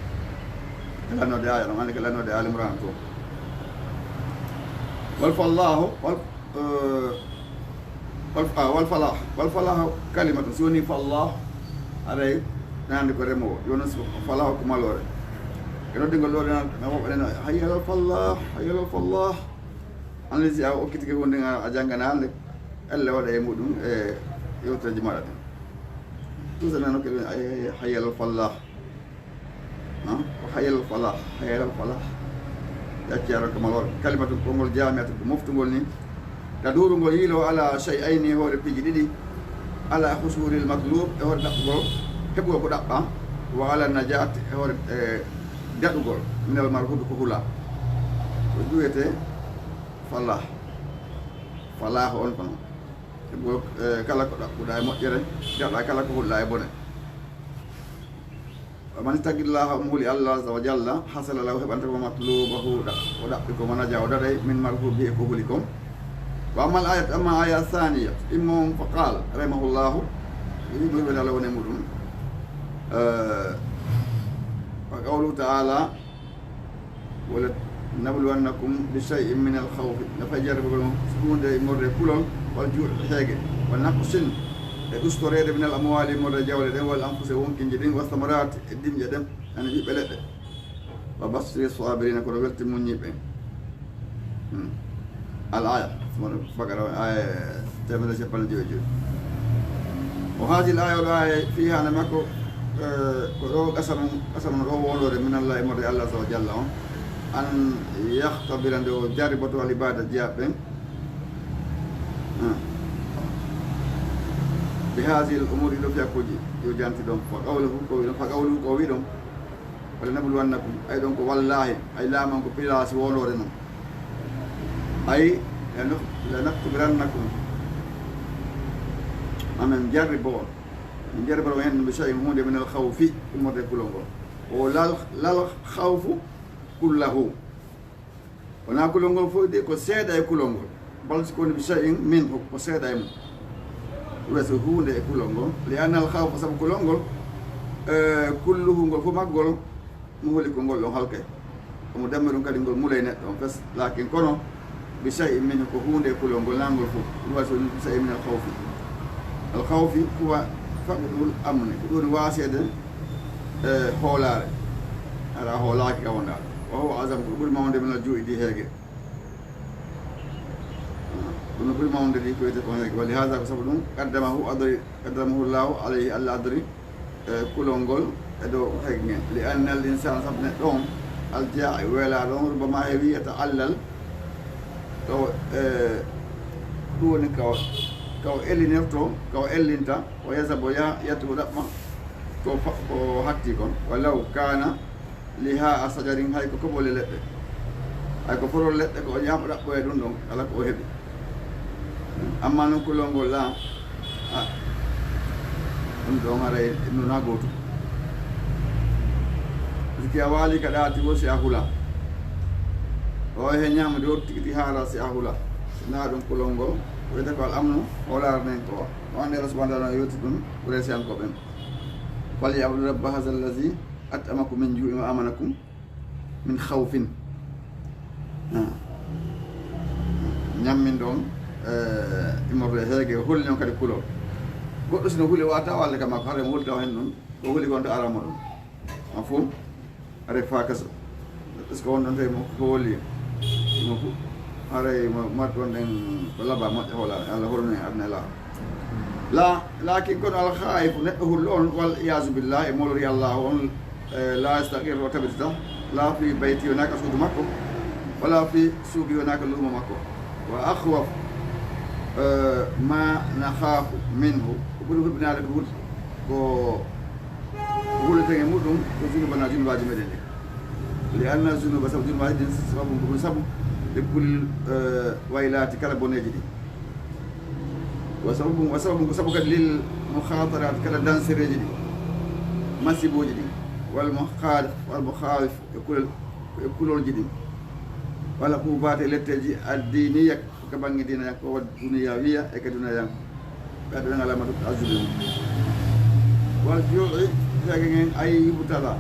Lannoode aaya ɗon, andi ko lannoode Aali Imraan to. Wal fallaahu, wal Eh, wal, ah, wal falah. Wal falah kalimatun. Si woni falah, aray, nande ko remoowo. Jooni si falah ko maloore. E noddingol ɗo, na, na woɓɓe nana, "Hayya alal falah, hayya alal falah." An si a okkitike wonde nga a janngana hannde, elle waɗa e muɗum e yewtereji maɗa ɗen. Toujours nana ko, "Hayya, hayya alal falah." Ah, ko hayya alal falah, hayya alal falah. Yacci aran ko maloore. Kalimatun, konngol jaami'atun, ko moftungol ni. Taduru, ngol yiilo ala shay'ayni, e hoore piiji ɗiɗi. Ala husulil matlub, e hoore ɗaɓɓugol, heɓugol ko ɗaɓɓa. Wa ala najaat, e hoore, e, daɗugol. Minal marhubi, ko hula. Ko ɗum wiyetee falah. Falah on ko noon. Ko, eh, kala ko ɗaɓɓuɗaa e moƴƴere, gaɗa kala ko hulɗaa e bone. Wa man ittaqillaha, mo huli Allah azza wa jalla, hasala lahu, heɓanta ko matlubahu, ɗa-, o ɗaɓɓi ko, wa naja, o daɗay, min marhubihi, ko huli kon. Wa ammal ayat, amma aya thaniya, immo on fa qala, rahimahullahu, yurmeende Allah woni e muɗum. Eh, wa qawluhu ta'ala, ولنبلونكم بشيء من الخوف, no fay jarribugol on huunde immorde e kulol, والجوع, heege, ونقص, e ustoreede, من الأموال, immorde e jawle ɗen, والأنفس, e wonkinji ɗin, والثمرات, e dimƴe ɗen, yani ɓiɓɓe leɗɗe. وبشر الصابرين, kono weltin muññiiɓe. Hmm. Al aya, Baqara, aya teemedere e cappanɗe joyi e joyi. Wa hadhihi al aya, o ɗo aya, fiha, no makko, eh, ko ɗo qasam, qasam no ɗo wondore, min Allah, immorde e Allah azza wa jalla on, an yakhtabira, nde o jarriboto, al ibada, jiyaaɓe ɓen. Hmm. Bi hadhihi al umuri, ɗo fiyakuuji, yo janti ɗon. Fa qawluhu, ko wi ɗon, fa qawluhu, ko wi ɗon. Wala nabluwannakum, ay ɗon ko wallahi, ay laaman ko pilaasi wondore non. Ay, la nak-, la naktubirannakum. Amen jarribo on. Min jarribo on hen bi shay'in, huunde, min al khawfi, immorde e kulol ngol. O lal, lal khawfu kullahu. Wonaa kulol ngol fof de, ko seeɗa e kulol ngol. Bal si ko woni bi shay'in minhu, ko seeɗa e mum. Weso huunde e kulol ngol. Li anna al khawfa, sabu kulol ngol, eh, kulluhu, ngol fof maggol, muhlikun, ngol ɗon halkay. Ko mo dammi ɗum kadi ngol mulay neɗɗo on fes. Lakin kono, bi shay'in minhu, ko huunde e kulol ngol, naa ngol fof. Ɗum waɗi so bi shay'in min al khawfi. Al khawfi huwa faqdul amni, ko ɗum woni waaseede e hoolaare. Hara a hoolaaki ka wonɗaa. Wa huwa azam, ko ɓuri mawde min al juu'i, di heege. Ɗum no ɓuri mawde di ko wiyetee ko heege. Wa li haza, ko sabu ɗum, qaddamahu, adori, qaddamahu Allahu alayhi, Allah adori, e kulol ngol e dow heege ngen. Li anna al insana, sabu neɗɗo on, al jaa'i, weelaaɗo on, rubbama heewi, yata'allal, taw, e, ɗum woni ka o, ka o ellinirto, ka o ellinta, wa yazhabu, yaha, yatlubu, ɗaɓɓa, ko fa-, ko hatti kon, walaw kana lihaa shajarin, hay ko koɓole leɗɗe, hay ko forol leɗɗe, ko o ñaamo ɗaɓɓoya ɗum ɗon, kala ko o heɓi. Amma noon kulol ngol laa, a, ɗum ɗon haray ɗum ɗon haa gootum. Siki a waali ka ɗaati wo si a hula. O he ñaamde o tigi tigi haara si a hula. Naa ɗum kulol ngol, wiyete ko al amnu, hoolaare nen ko wa. O annde Allah subhanahu wa ta'ala yewti ɗum, Quraysiyankooɓe ɓen. Falyabudu rabba haza allazi at'amakum min ju'in wa amanakum min khawfin. Ah. Ñammin ɗon, eh, immorde e heege, o huli noon kadi kulol. Goɗɗo si no huli, wata walde ka makko, haray mo huli taw hen ɗon, ko huli kon to aramo ɗum. Mafhum? Haray fa kaso. Est-ce que won ɗon tawi mo hooli? Mo fu-, haray mo marɗon ɗen ko laba moƴƴa hoolaare. Allah hormi en aduna e laakhira. La, lakin kono al khaifu, neɗɗo hulɗo on, wal iyazu billah, e molori Allah on, eh, la yastaqirru, o tabitata, la fi bayti, wonaa ka suudu makko, wala fi suuqi, wonaa ka luumo makko. Wa akhwaf, eh, ma nakhafu minhu, ko ɓuri hulɓinaade ko hul-, ko huleten e muɗum, ko zunubana, zunubaaji meɗen ɗin. Li anna zunuba, sabu zunubaaji ɗin, sababu, ko ɗum sabu, li kulli, eh, waylati, kala boneeji ɗin. Wa sababu, wa sababu, ko sabu kadi lil mukhataraat, kala dansereeji ɗi, masiibuuji ɗi, wal mukhad-, wal mukhawif, e kulol, e kulolji ɗi, wal uqubaat, e letteeji, ad-diiniyya, ko ka bannge diina yan, ko wa duniyawiya, e ka duniya yan, ɓe aduna alamatu azuli mum. Wal juu'i, heege ngen, ay yubtala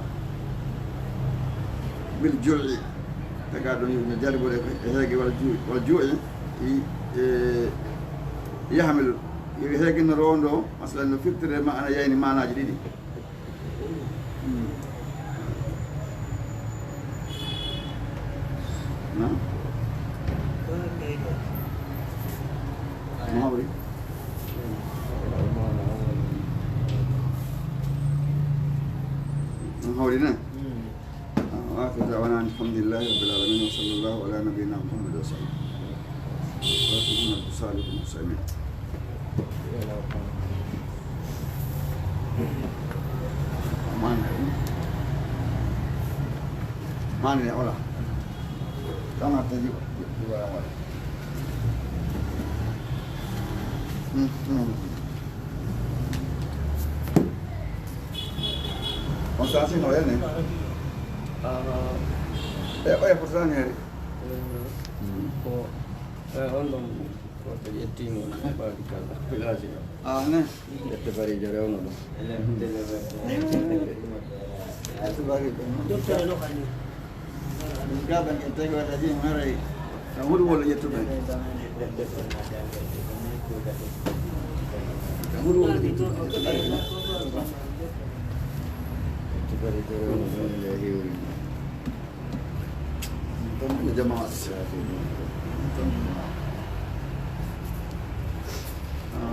bil juu'i, taga ɗum yo jarribore e heege, wal juu'i, wal juu'i, i, e, yahmilu, yo heege no rondo, masalan, no firtire maana yayni maanaaji ɗiɗi. Hmm. Na? No hawri? No hawri na? Hmm. وآخر دعوانا أن الحمد لله رب العالمين، وصلى الله على نبينا محمد وسلم. وآخر محمد وصحبه وسلم. Mane, mane, hola. Tama te digo, digo la mano. Mm, mm. On sasi no ene. E oya fotani hari. Ko e on ɗon ko ɓe ƴettiimo ɓaadi kala village o. Ah, ne. Ƴette bari jere ono ɗo. Ƴette bari ɗo. Docteur no kani. Gaban en tawi wata jin haray. Ka huɗu wala ƴettuɓe. Ka huɗu wala ƴettuɓe. Ƴette bari jere ono ɗo. Entonces, jama'a. Entonces, jama'a. Ah.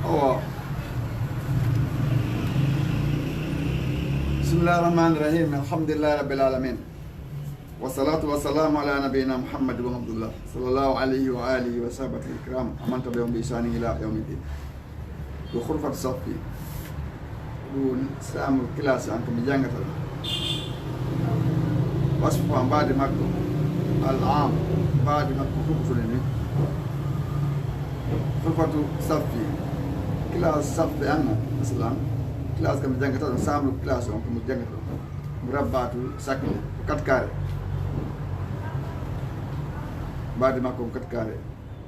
Awa. بسم الله الرحمن الرحيم. الحمد لله رب العالمين. والصلاة والسلام على نبينا محمد وعبد الله صلى الله عليه وآله وصحبه الكرام ومن تبعهم بإحسان إلى يوم الدين. Ko Khurfatu Saffi. Ɗum woni saamru classe an ko mi janngata ɗum. Wasfu mbaadi makko, al am, mbaadi makko huɓtuni ni. Khurfatu Saffi, classe Saffi an o, masalan, classe ko mi janngata ɗum, saamru classe on ko mi janngata ɗum. Murabbatu sakli, ko quatre carré. Mbaadi makko ko quatre carré.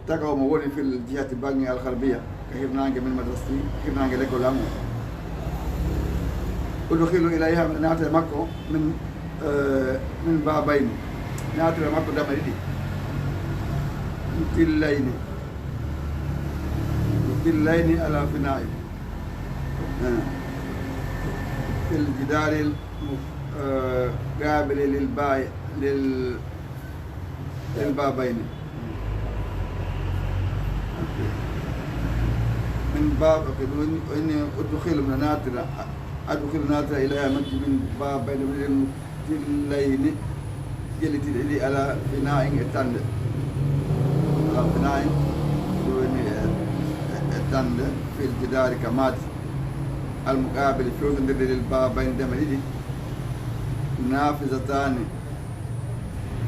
Taga omo woni fil jihati bannge al gharbiya, ka hirnaange min madrasati, hirnaange lekkol am o. Udkhilu ilayha, mi naata e makko, min, eh, min babayni. Naatira makko dame ɗiɗi. Tillayni. Tillayni ala fina'i. Eh. Fil jidaril, eh, qabili lil ba'i, lil Lil babayni. Ok. Min bab, ok, ɗum woni, o inni udkhilu, mi naatira, a-, udkhilu naatira ilayha majji min babayni, min tillayni, jellitiiɗe ɗiɗi ala fina'in e tande. Ala fina'in, ɗum woni e, e, e tande, fil jidari ka maadi. Al muqabili, fewtondirde lil babayni dame ɗiɗi. Nafizatani,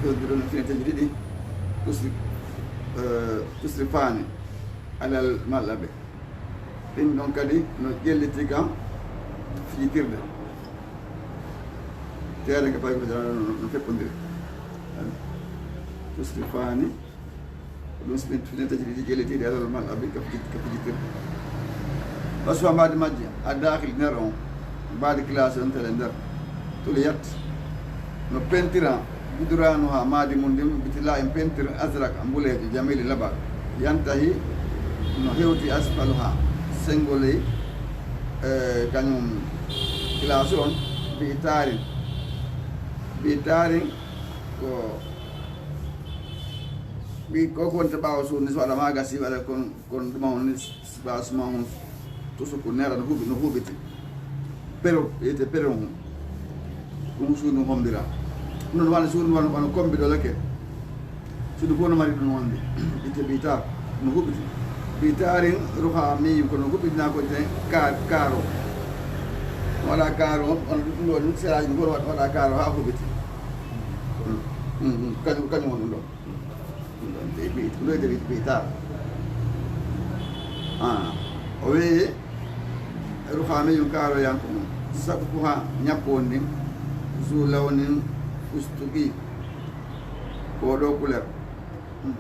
fewtondirde ɗum finateeji ɗiɗi. Tusri-, eh, tusrifani alal mal'abi. Ɗin ɗon kadi no ƴelliti ka fijitirde. Teere ka pawi ko jara no, no feppondiri. Tusrifani, ko ɗum finateeji ɗiɗi ƴellitiiɗi alal mal'abi ka fiji-, ka fijitirde. Wasfu mbaadi majji, a daakhil nder on, mbaadi classe on tele nder. Tuliyat, no pentira, juduraanuha, maadi mum ndin, bitila'in pentir azraq, mbuleejo, jamili, laba. Yantahi, no hewti asfaluha, senngo ley, eh, kañum classe on, bi itaarin. Bi itaarin ko, bi ko ko wonta ɓaawo suudu ni, so waɗa magasi, waɗa kon, kon ɗuma on ni, Sibasma on tusuku nera no huɓi, no huɓiti. Pero, ete pero on. Ɗum suudu hombira. Ɗum wano suudu wano, wano kombi ɗo lake. Suudu fof no mari ɗum wonde. Ite ɓitar no huɓiti. Ɓitarin ruha miyum kono huɓitina ko ite ka-, karo. Waɗa karo, on ɗum ɗo ɗum seraji ɗum fof waɗa, waɗa karo ha huɓiti. Mm, mm, mm. Kañum, kañum woni ɗum ɗo. Ɗum ɗon ɓe mbiyi, ɗum ɗo ɓe mbiyi taar. Ah, o wiyi, ruhamiyun kaaroyanko mum. Saqfuha, ñakko won ndin, zu lawnin fustuqi. Ko ɗo couleur. Hmm.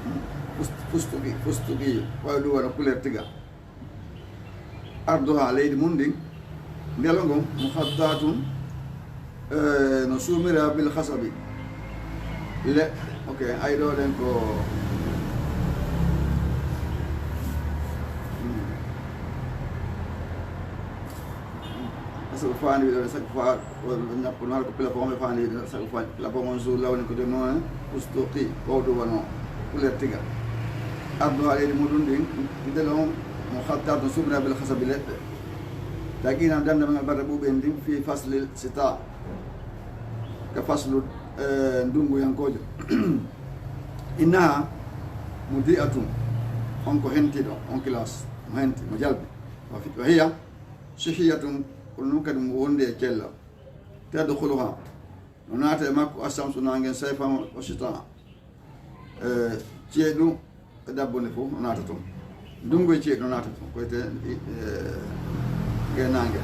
Hmm. Fust-, fustuqi, fustuqi. Wawi ɗum wona couleur tiga. Arduha, leydi mum ndin, ndelo ngon, muhaddatun, eh, no suumira bil khasabi. Le, ok, ay ɗo ɗen ko, hmm. Khasabi fani ɗo, chaque fois, Ko ɗum ɗon ñappuno, hara ko plafond ɓe faandi, sago faandi. Plafond on zu lawni ko jooni noon, fustuqi, ko ɗum wano couleur tiga. Arduha leydi muɗum ndin, ndelo on, muhaddatun suumira bil khasabi leɗɗe. Taqina danda min albarra ɓuuɓi en ndin, fi faslil sita. Faslu, eh, ndunguyankoojo. Innaha mudi'atun, on ko hentiiɗo, on kilas, mo henti, mo jalbi. Wa fi-, wa hiya sihiyatun, kono ɗum kadi mo wondi e cellal. Tadkhuluha, no naata e makko ashamsu, naange, sayfan wa shita'a. Eh, ceeɗu e dabbo nde fof no naata toon. Ndunngu e ceeɗu no naata toon, ko wiyetee, eh, ngeenaange.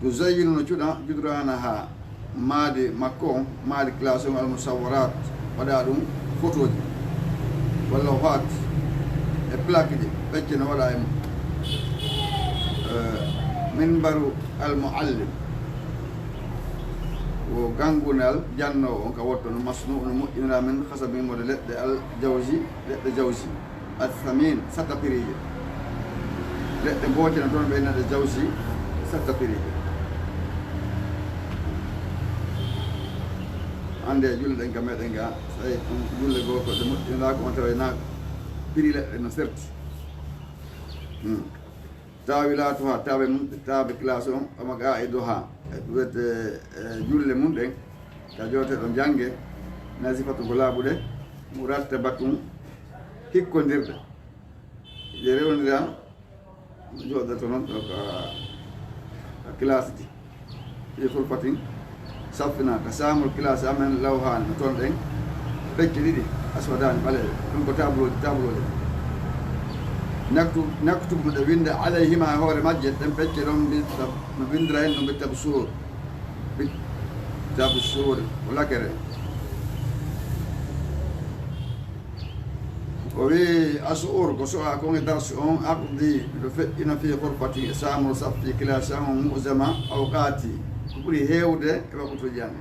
Tuzayyinu no cuɗa judraanaha, maadi makko on, maadi classe on, al musawwarat, waɗa ɗum fotooji, walla waat e plaque ji, pecce no waɗa e mum. Eh, minbaru al muallim. Wo ganngunal jannoowo on ka wotto no masnu, no moƴƴinira min khasabin wode leɗɗe al jawzi, leɗɗe jawzi. Al thamin, satta piriije. Leɗɗe mbooje no toon ɓe innata jawzi, satta piriije. Annde e julle ɗen ka meɗen ga, so tawi ɗum julle goo ko ɗe moƴƴinira ko on tawa na piri leɗɗe no serti. Hmm. Taawilatuha, taabe mum, taabe classe on, wa maqa'iduha, e ɗum wiyetee, e julle mum ɗen, ka jooteeɗo jannge, nazifatu ko laaɓuɗe, murattabatun hikkondirɗe. Ɗe rewndira, jooɗoto noon ɗo ka, ka classe ji. Fi ghurfatin saffina, ka saamol classe amen, lawhaani, no toon ɗen pecce ɗiɗi, aswadaani, ɓaleeɓe. Ɗum ko tableau, tableau ji. Naktu-, naktubu, miɗo winnda, alayhima, e hoore majje, ɗen pecce ɗon, bi tab-, no winndira heen ɗum bi tabsuur. Bi tabsuur, ko lakere. O wi, asuur, ko su'a kon e darsu on, aqdi, miɗo feƴƴina fi ghurfati, e saamol saffi, classe an on, mu'zama awqati, ko ɓuri heewde e waktuuji an.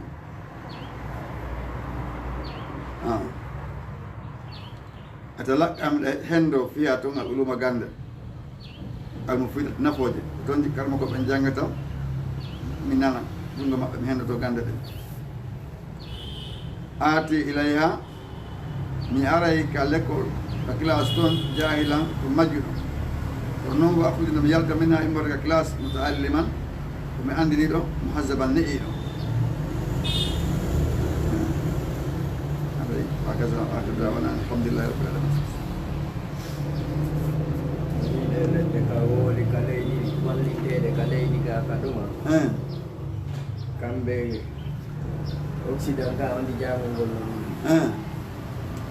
Ah. Atalaqqam ɗe henndo fiya ton al uluma gannde. Al mufidat nafooje. Ton ji karma ko ɓen janngata, mi nana, junngo maɓɓe mi henndoto gannde ɗen. Aati ilayha, mi aray ka lekkol, ka classe ton, jaahilan, ko majjuɗo. Kono noon, wa akhruju, mi yalta minha, immorde ka classe, muta'alliman, ko mi anndiriiɗo, muhazzaban, ne'iiɗo. Aray, wa kaza, wa kaza, wa alhamdulillahi rabbil alamin. Ɗee leɗɗe ka wooli ka leydi, walliteede ka leydi ga ka ɗuma. Eh. Kamɓe Occident ka on ndi jaangol ngol non. Eh.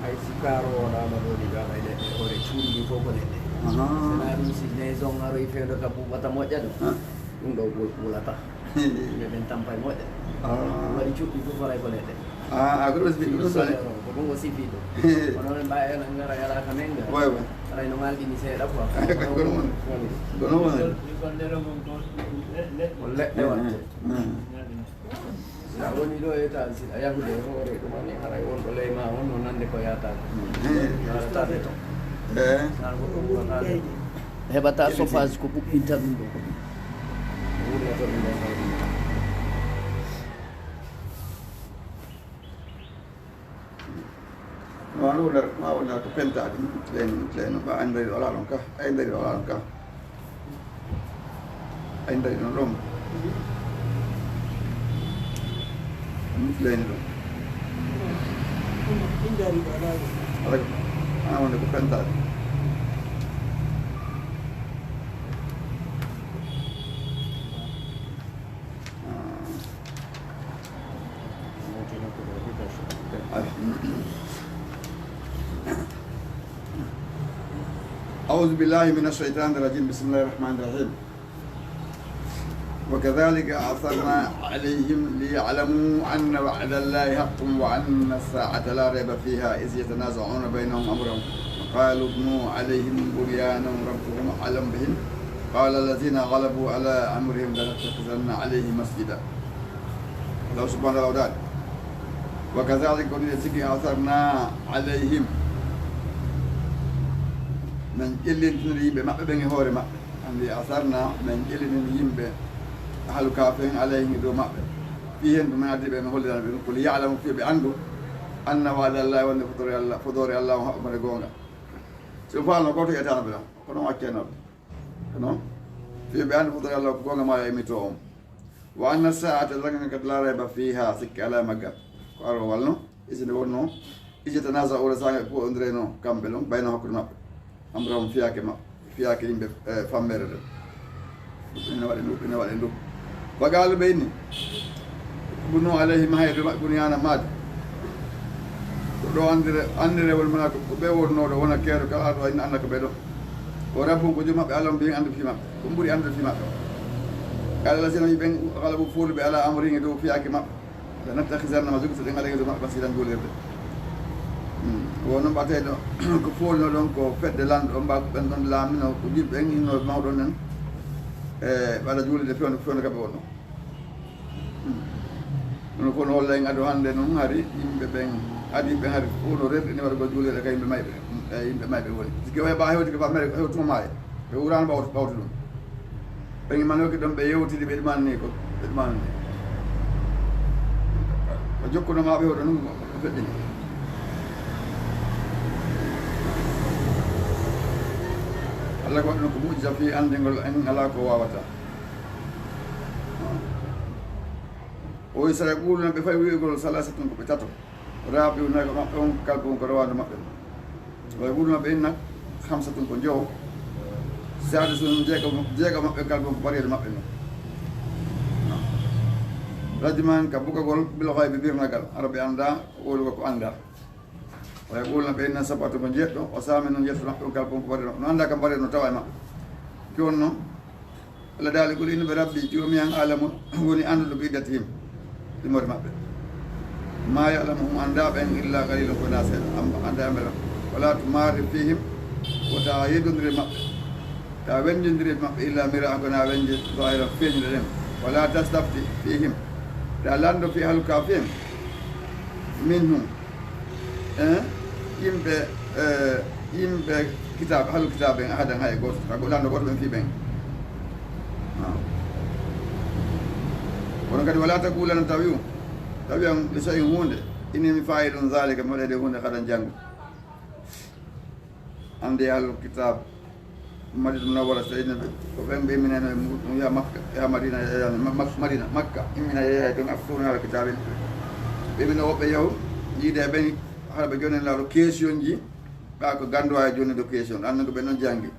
Hay si kaaro wonaa ma ɗo ndi gaɗa e leɗɗe, hoore cuuɗi ɗi fof ko leɗɗe. Aha. Sinaa ɗum si maison aroy fewndo ka ɓuuɓata moƴƴa ɗum. Eh. Ɗum ɗo wul-, wulata. Yimɓe ɓen tampa e moƴƴa. Ah. Ɗum waɗi cuuɗi fof faray ko leɗɗe. Ah, ah, ko ɗum sifi, ɗum ɗum sole. Ko ɗum o sifi ɗum. Kono ɓe mbawi en ngara yala ka men ga. Ouais, ouais. Aray no ngalɗini seeɗa quoi. Ko ɗum woni. Ko ɗum woni. Ko leɗɗe watte. Mm, mm. Si a woni ɗo e ta, si a yahude e hoore ɗum ani haray wonɗo ley ma on no nande ko yataade. Mm. Yataade to. Eh. Naan ko ɗum wonade. Heɓata chauffage ko ɓuɓɓinta ɗum ɗo ko ɗum. Wurna to ɗum ɗo fawɗi. Ma wona, ma wona ko pentaade, ɗum tleno, ɗum tleno, ba ay ndari wala ɗon ka, ay ndari wala ɗon ka. Ay ndari ɗon ɗon. Ɗum tleni ɗon. Ɗum ndari wala ɗon. Ala ko, ma wona ko pentaade. أعوذ بالله من الشيطان الرجيم. بسم الله الرحمن الرحيم. وكذلك أعثرنا عليهم ليعلموا أن وعد الله حق وأن الساعة لا ريب فيها إذ يتنازعون بينهم أمرهم وقالوا ابنوا عليهم بنيانا ربهم أعلم بهم قال الذين غلبوا على أمرهم لنتخذن عليهم مسجدا. Allahu subhanahu wa taala. Wa kadhalika, ko nii tigi, atharna alayhim, men ƴellintiniri yimɓe maɓɓe ɓen e hoore maɓɓe. Anndi atharna, men ƴellintini yimɓe ahlu Kahfi en alayhim e dow maɓɓe. Fii heen ko men addi ɓe, men hollirani ɓe ɗum, ko li ya'lamu, fii ɓe anndu, anna wa'da Allahi, wonde fodoore Allah, fodoore Allah on haqqun, wonde goonga. Si o faalno gooto, ƴettaano ɓe ɗon, kono o accayno ɓe. Kono Fii ɓe annda fodde Allah ko goonga maa yo immitoo on. Wa anna saa'ata, lagana kadi, laa rayba fiihaa, sikke alaa e magga. Ko aroo walno, isinde wonnoo, ije tanaaza ura saanga ɓe puɗondirenoo kamɓe ɗon, bayna hakkunde maɓɓe. Amrahum fiyaake maɓɓe, fiyaake yimɓe, eh, fammeere nden. Ina waɗi ndu, ina waɗi ndu. Wa qaalu ɓe inni, bnu alayhim, mahe dow maɓɓe, bunyaana maadi. Ko ɗo anndire, anndire woni mana ko, ko ɓe wonnoo ɗo, wona keeɗo kala ɗo, ina annda ko ɓe ɗo. Wa rabbuhum, ko joom maɓɓe, a'lamu bihim, anndu fii maɓɓe. Ko ɓuri anndude fii maɓɓe. Qaala llaziina, ɓen ghalabu, fooluɓe alaa amrihim, dow fiyaake maɓɓe. Lanattakhidanna, ma jogoto ɗen alayhim, dow maɓɓe, masiidan, juulirde. Hmm. Wo non ɓateɗo ko foolno ɗon ko fedde lanɗo, on mba ɓen ɗon laamino ko julɓe en, inno mawɗo nen. E ɓaɗa juulirde fewndo, fewndo kaɓe wonno. Hmm. Ɗum fof no holla en ado hannde noon hari yimɓe ɓen, adi ɓen hari fof no rerɗini waɗugol juulirde ka yimɓe mayɓe, e yimɓe mayɓe woni. Sike oya ba hewti ko famere, hewtuma maaye. Ɓe wuraano ɓawto, ɓawto ɗum. Ɓe imanooki ɗon, ɓe yewtidi, ɓe ɗumani ko, ɓe ɗumani. Ko jokkuno maa ɓe hoɗo ɗum, ko feɗɗini. Allah ko waɗi ɗum ko mu'jiza fii anndingol en alaa ko waawata. O wi, sayaquluna, ɓe fay wi'ugol, salasatun, ko ɓe tato. Rabi'uhum, nayo maɓɓe on, kalbuhum, ko rawaandu maɓɓe. Wa yaquluna, ɓe inna, khamsatun, ko njowo. Sadisuhum, jeego, jeego maɓɓe, kalbuhum, ko baryeejo maɓɓe non. Rajman, ka bugagol, bil ghaybi, birnagal, hara ɓe annda, wowlugo ko annda. Wa yaquluna, ɓe inna, sab'atun, ko njeɗɗo, wa thaminun, yetto maɓɓe on, kalbuhum, ko baryeejo maɓɓe. No annda kam baryeejo no tawa e maɓɓe. Ki wonno? Allah daali, qul, innu ɓe, Rabbi, Joomi an, a'lamu, woni annduɗo, bi iddatihim, limoore maɓɓe. Ma ya'lamuhum, annda ɓen, illa qalilun, ko na seeɗa, amma annda ɓe ɗon. Wala tumari fihim, wota yeddondire maɓɓe, ta wennjondire maɓɓe, illa mira'an, ko na wennje, zahiran, feeñuɗe ɗen. Wala tastafti fihim, ta lanndo fi ahli kahfi en, minhum, eh, yimɓe, eh, yimɓe kitaabe, ahlu kitaabe en, ahadan, hay gooto, sabu lanndo gooto ɓen fii ɓen. Ah. Kono kadi, wala taqulanna, tawi, tawi an li shay'in huunde, inni mi fa'ilun zalika, mi waɗay nde huunde, gadan, janngo. Annde ahlu kitaab, Madina Munawwara, so tawi yimɓe ko ɓen ɓe imminayno e muɗum, yaha Makka, yaha Madina, yaha Ma-, Ma-, Madina, Makka, immina, yaha ton, aftuuna ahla kitaabi. Ɓe immina woɓɓe yahu, yiida e ɓen, hara ɓe jonen laaɗo question ji, ɓa ko ganndo waawi jonin ɗo question, annan ko ɓe non janngi.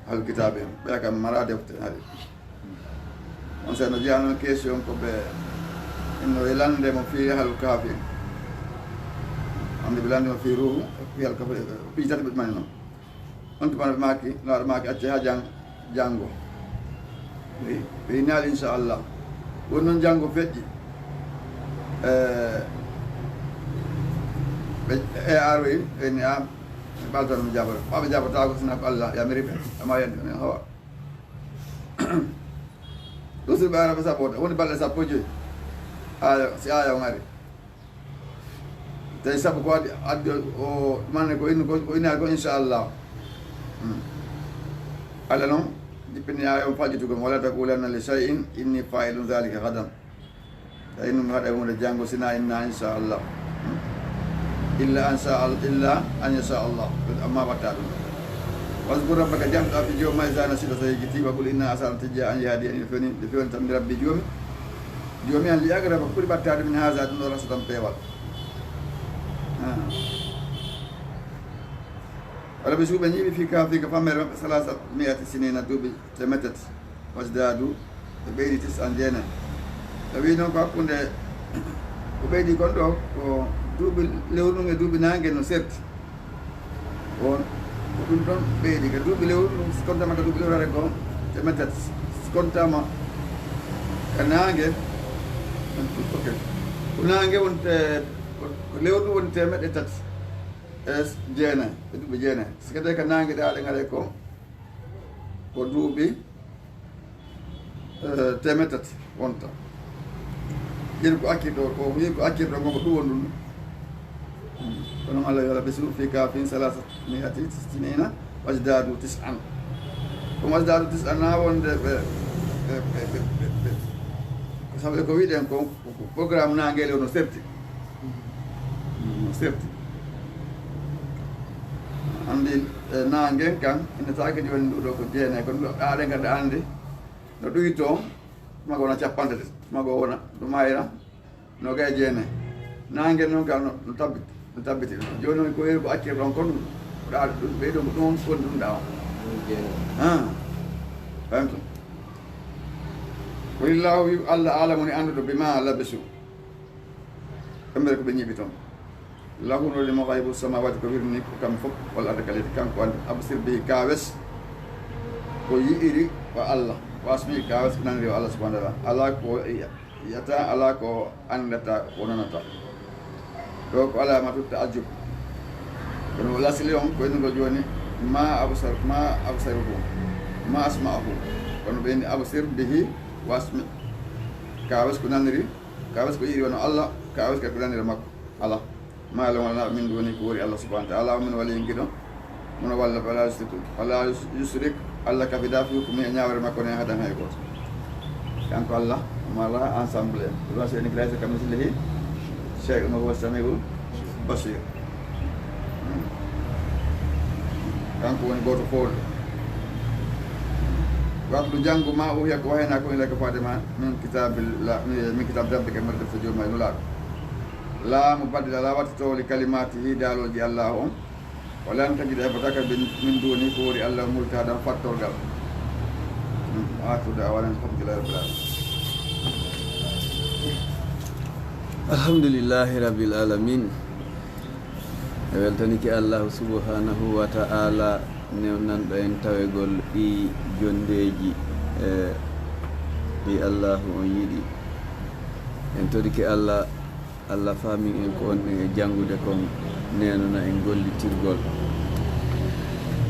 Ahlu kitaabi en, ɓe kam mara defte, hari. On seno jeyaa non question ko ɓe inno e lande mo fii ahlu kahfi en. Annde ɓe lande mo fii ruuhu, fii ahlu kahfi, piiji tati ɓe ɗumani non. On tuma ɓe maaki, laaɗo maaki, acce haa jan-, janngo. Ɓe, ɓe inaali, inchallah. Woni noon janngo feƴƴi. Eh, ɓe, e aroyi, ɓe ni, a, ɓe ɓaltan mo jaabata. Ɓaaɓe jaabataako, sina ko Allah yamiri ɓe. Amma yandi, hawa. Ɗum si ɓe ara ɓe sappo, woni balɗe sappo e joyi. Aya, si aya on ari. Tawi sabu ko addi, addi o, o, ɗumannde ko innu ko, ko inaali ko, inchallah. Hmm. Allah noon, jippini aya on faƴƴitugol, wala taqulanna li shay'in inni fa'ilun dhalika ghadan. Tawi innu mi waɗa huunde janngo, sina inna inchallah. Hmm. Illa an sha Al-, illa an yasha Allah. Amma watta ɗum. Wazkur rabbaka, janɗa fi jooma, iza nasiita, so yejjiti, wa qul inna asa an tajja an yahdiyani, nde fewni, nde fewni tan mi Rabbi Joomi. Joomi an, li agraba, ɓuri ɓattaade min haza, ɗum ɗo rasa tan peewal. Ah. Wala ɓe suuɓe ñiiɓi fi kahfi, ka fammeere maɓɓe, salasa mi'ati sinina, duuɓi temetati. Wasdadu, ɓe ɓeydi tis'an, jeenayi. Ɓe wi noon ko hakkunde, ko ɓeydi kon ɗo, ko duuɓi lewru ndun e duuɓi naange no serti. On, ko ɗum ɗon ɓeydi. Ka duuɓi lewru, ɗum si kontaama ka duuɓi lewru, hare ko temetati. Si kontaama ka naange, ok. Ko naange woni te-, ko, ko lewru woni teemeɗɗe tati e jeenayi, e duuɓi jeenayi. Si kadi ka naange ɗe haɗe ngare ko, ko duuɓi eh, teemeɗɗe tati wonta. Yeru ko accirɗo, o yeru ko accirɗo ngon ko ɗum woni ɗum. Hmm. Kono Allah yo labisu fi kahfihim salasa mi'ati sinina wazdadu tis'an. Ɗum wazdadu tis'an na wonde ɓe, ɓe, ɓe, ko sabu ko wiɗen ko, ko, ko programme naange lewru no serti. Hmm, no serti. Anndi, e, naangen kan, innataake jooni ndu ɗo ko jeenay, kono ɗo aɗen kadi anndi no ɗuytoo, mago wona capanɗe tati, mago wona, ɗum mayra, noogay e jeenay. Naangen noon kan no, no tabbiti, no tabbiti. Jooni noon ko heewi ko accir ɗon kon, ko ɗa ɗum ɓeydo ko ɗum woni ɗum ɗa on. Ah, fahimtum. Qulillahu, wi Allah aalamu woni annduɗo bima labisu. Kamɓe ko ɓe ñiiɓi toon. Lahu no limo gaybu samawati ko wirni ko kam fof, wal ardi ka leydi kanko anndi. Absir bihi kawes ko yi'iri wa Allah. Wasmi kawes ko naniri wa Allah subhanahu wa ta'ala. Ala ko yi'ata, ala ko anndata, ko nanata. Ɗo ko alamatu ta'ajjub. Kono o lasli on ko innugol jooni ma absar, ma absaruhu, ma asma'ahu. Kono ɓe inni absir bihi wasmi. Kawes ko naniri, kawes ko yi'iri wano Allah, kawes kadi ko naniri makko. Ala. Ma ilahun wala min duni ko wori Allah subhanahu wa ta'ala, min wali giɗo. Mono walla fala yusrik, fala yus-, yusrik, Allah kafida fi hukmi e ñaawere makko ne hadan hay gooto. Kanko Allah, mala ensemble. Ɗum si en laysa ka mislihi shay'un wa huwa samiul basir. Kanko woni gooto fof. Watlu janngu ma uhiya ko wahayna ko ilayka faade ma min kitabillah, min kitab rabbika, mbaɗa defte jooma e nulaaɗo. La mubaddila, la wattitoowo li kalimatihi, daalooji Allah on. Wala tajida, heɓataake min, min duni ko wori Allah multahadan fattorgal. Hmm, wa akhiru da'wana alhamdulillahi rabbil alamin. Alhamdulillahi rabbil alamin. E weltanike Allahu subhanahu wa ta'ala, newnanɗo en tawegol ɗi jondeeji, e, ɗi Allahu on yiɗi. En torike Allah, Allah faamin en ko wonɗen e janngude kon, neenana en gollitirgol.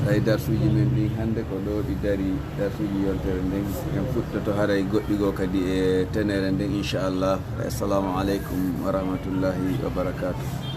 Tawi darsuuji men ɗin hannde ko ɗo ɗi dari, darsuuji yontere nden. En fuɗɗoto haray goɗɗi goo kadi e tenere nden, inchallah. Assalamu aleykum wa rahmatullahi wa barakatuh.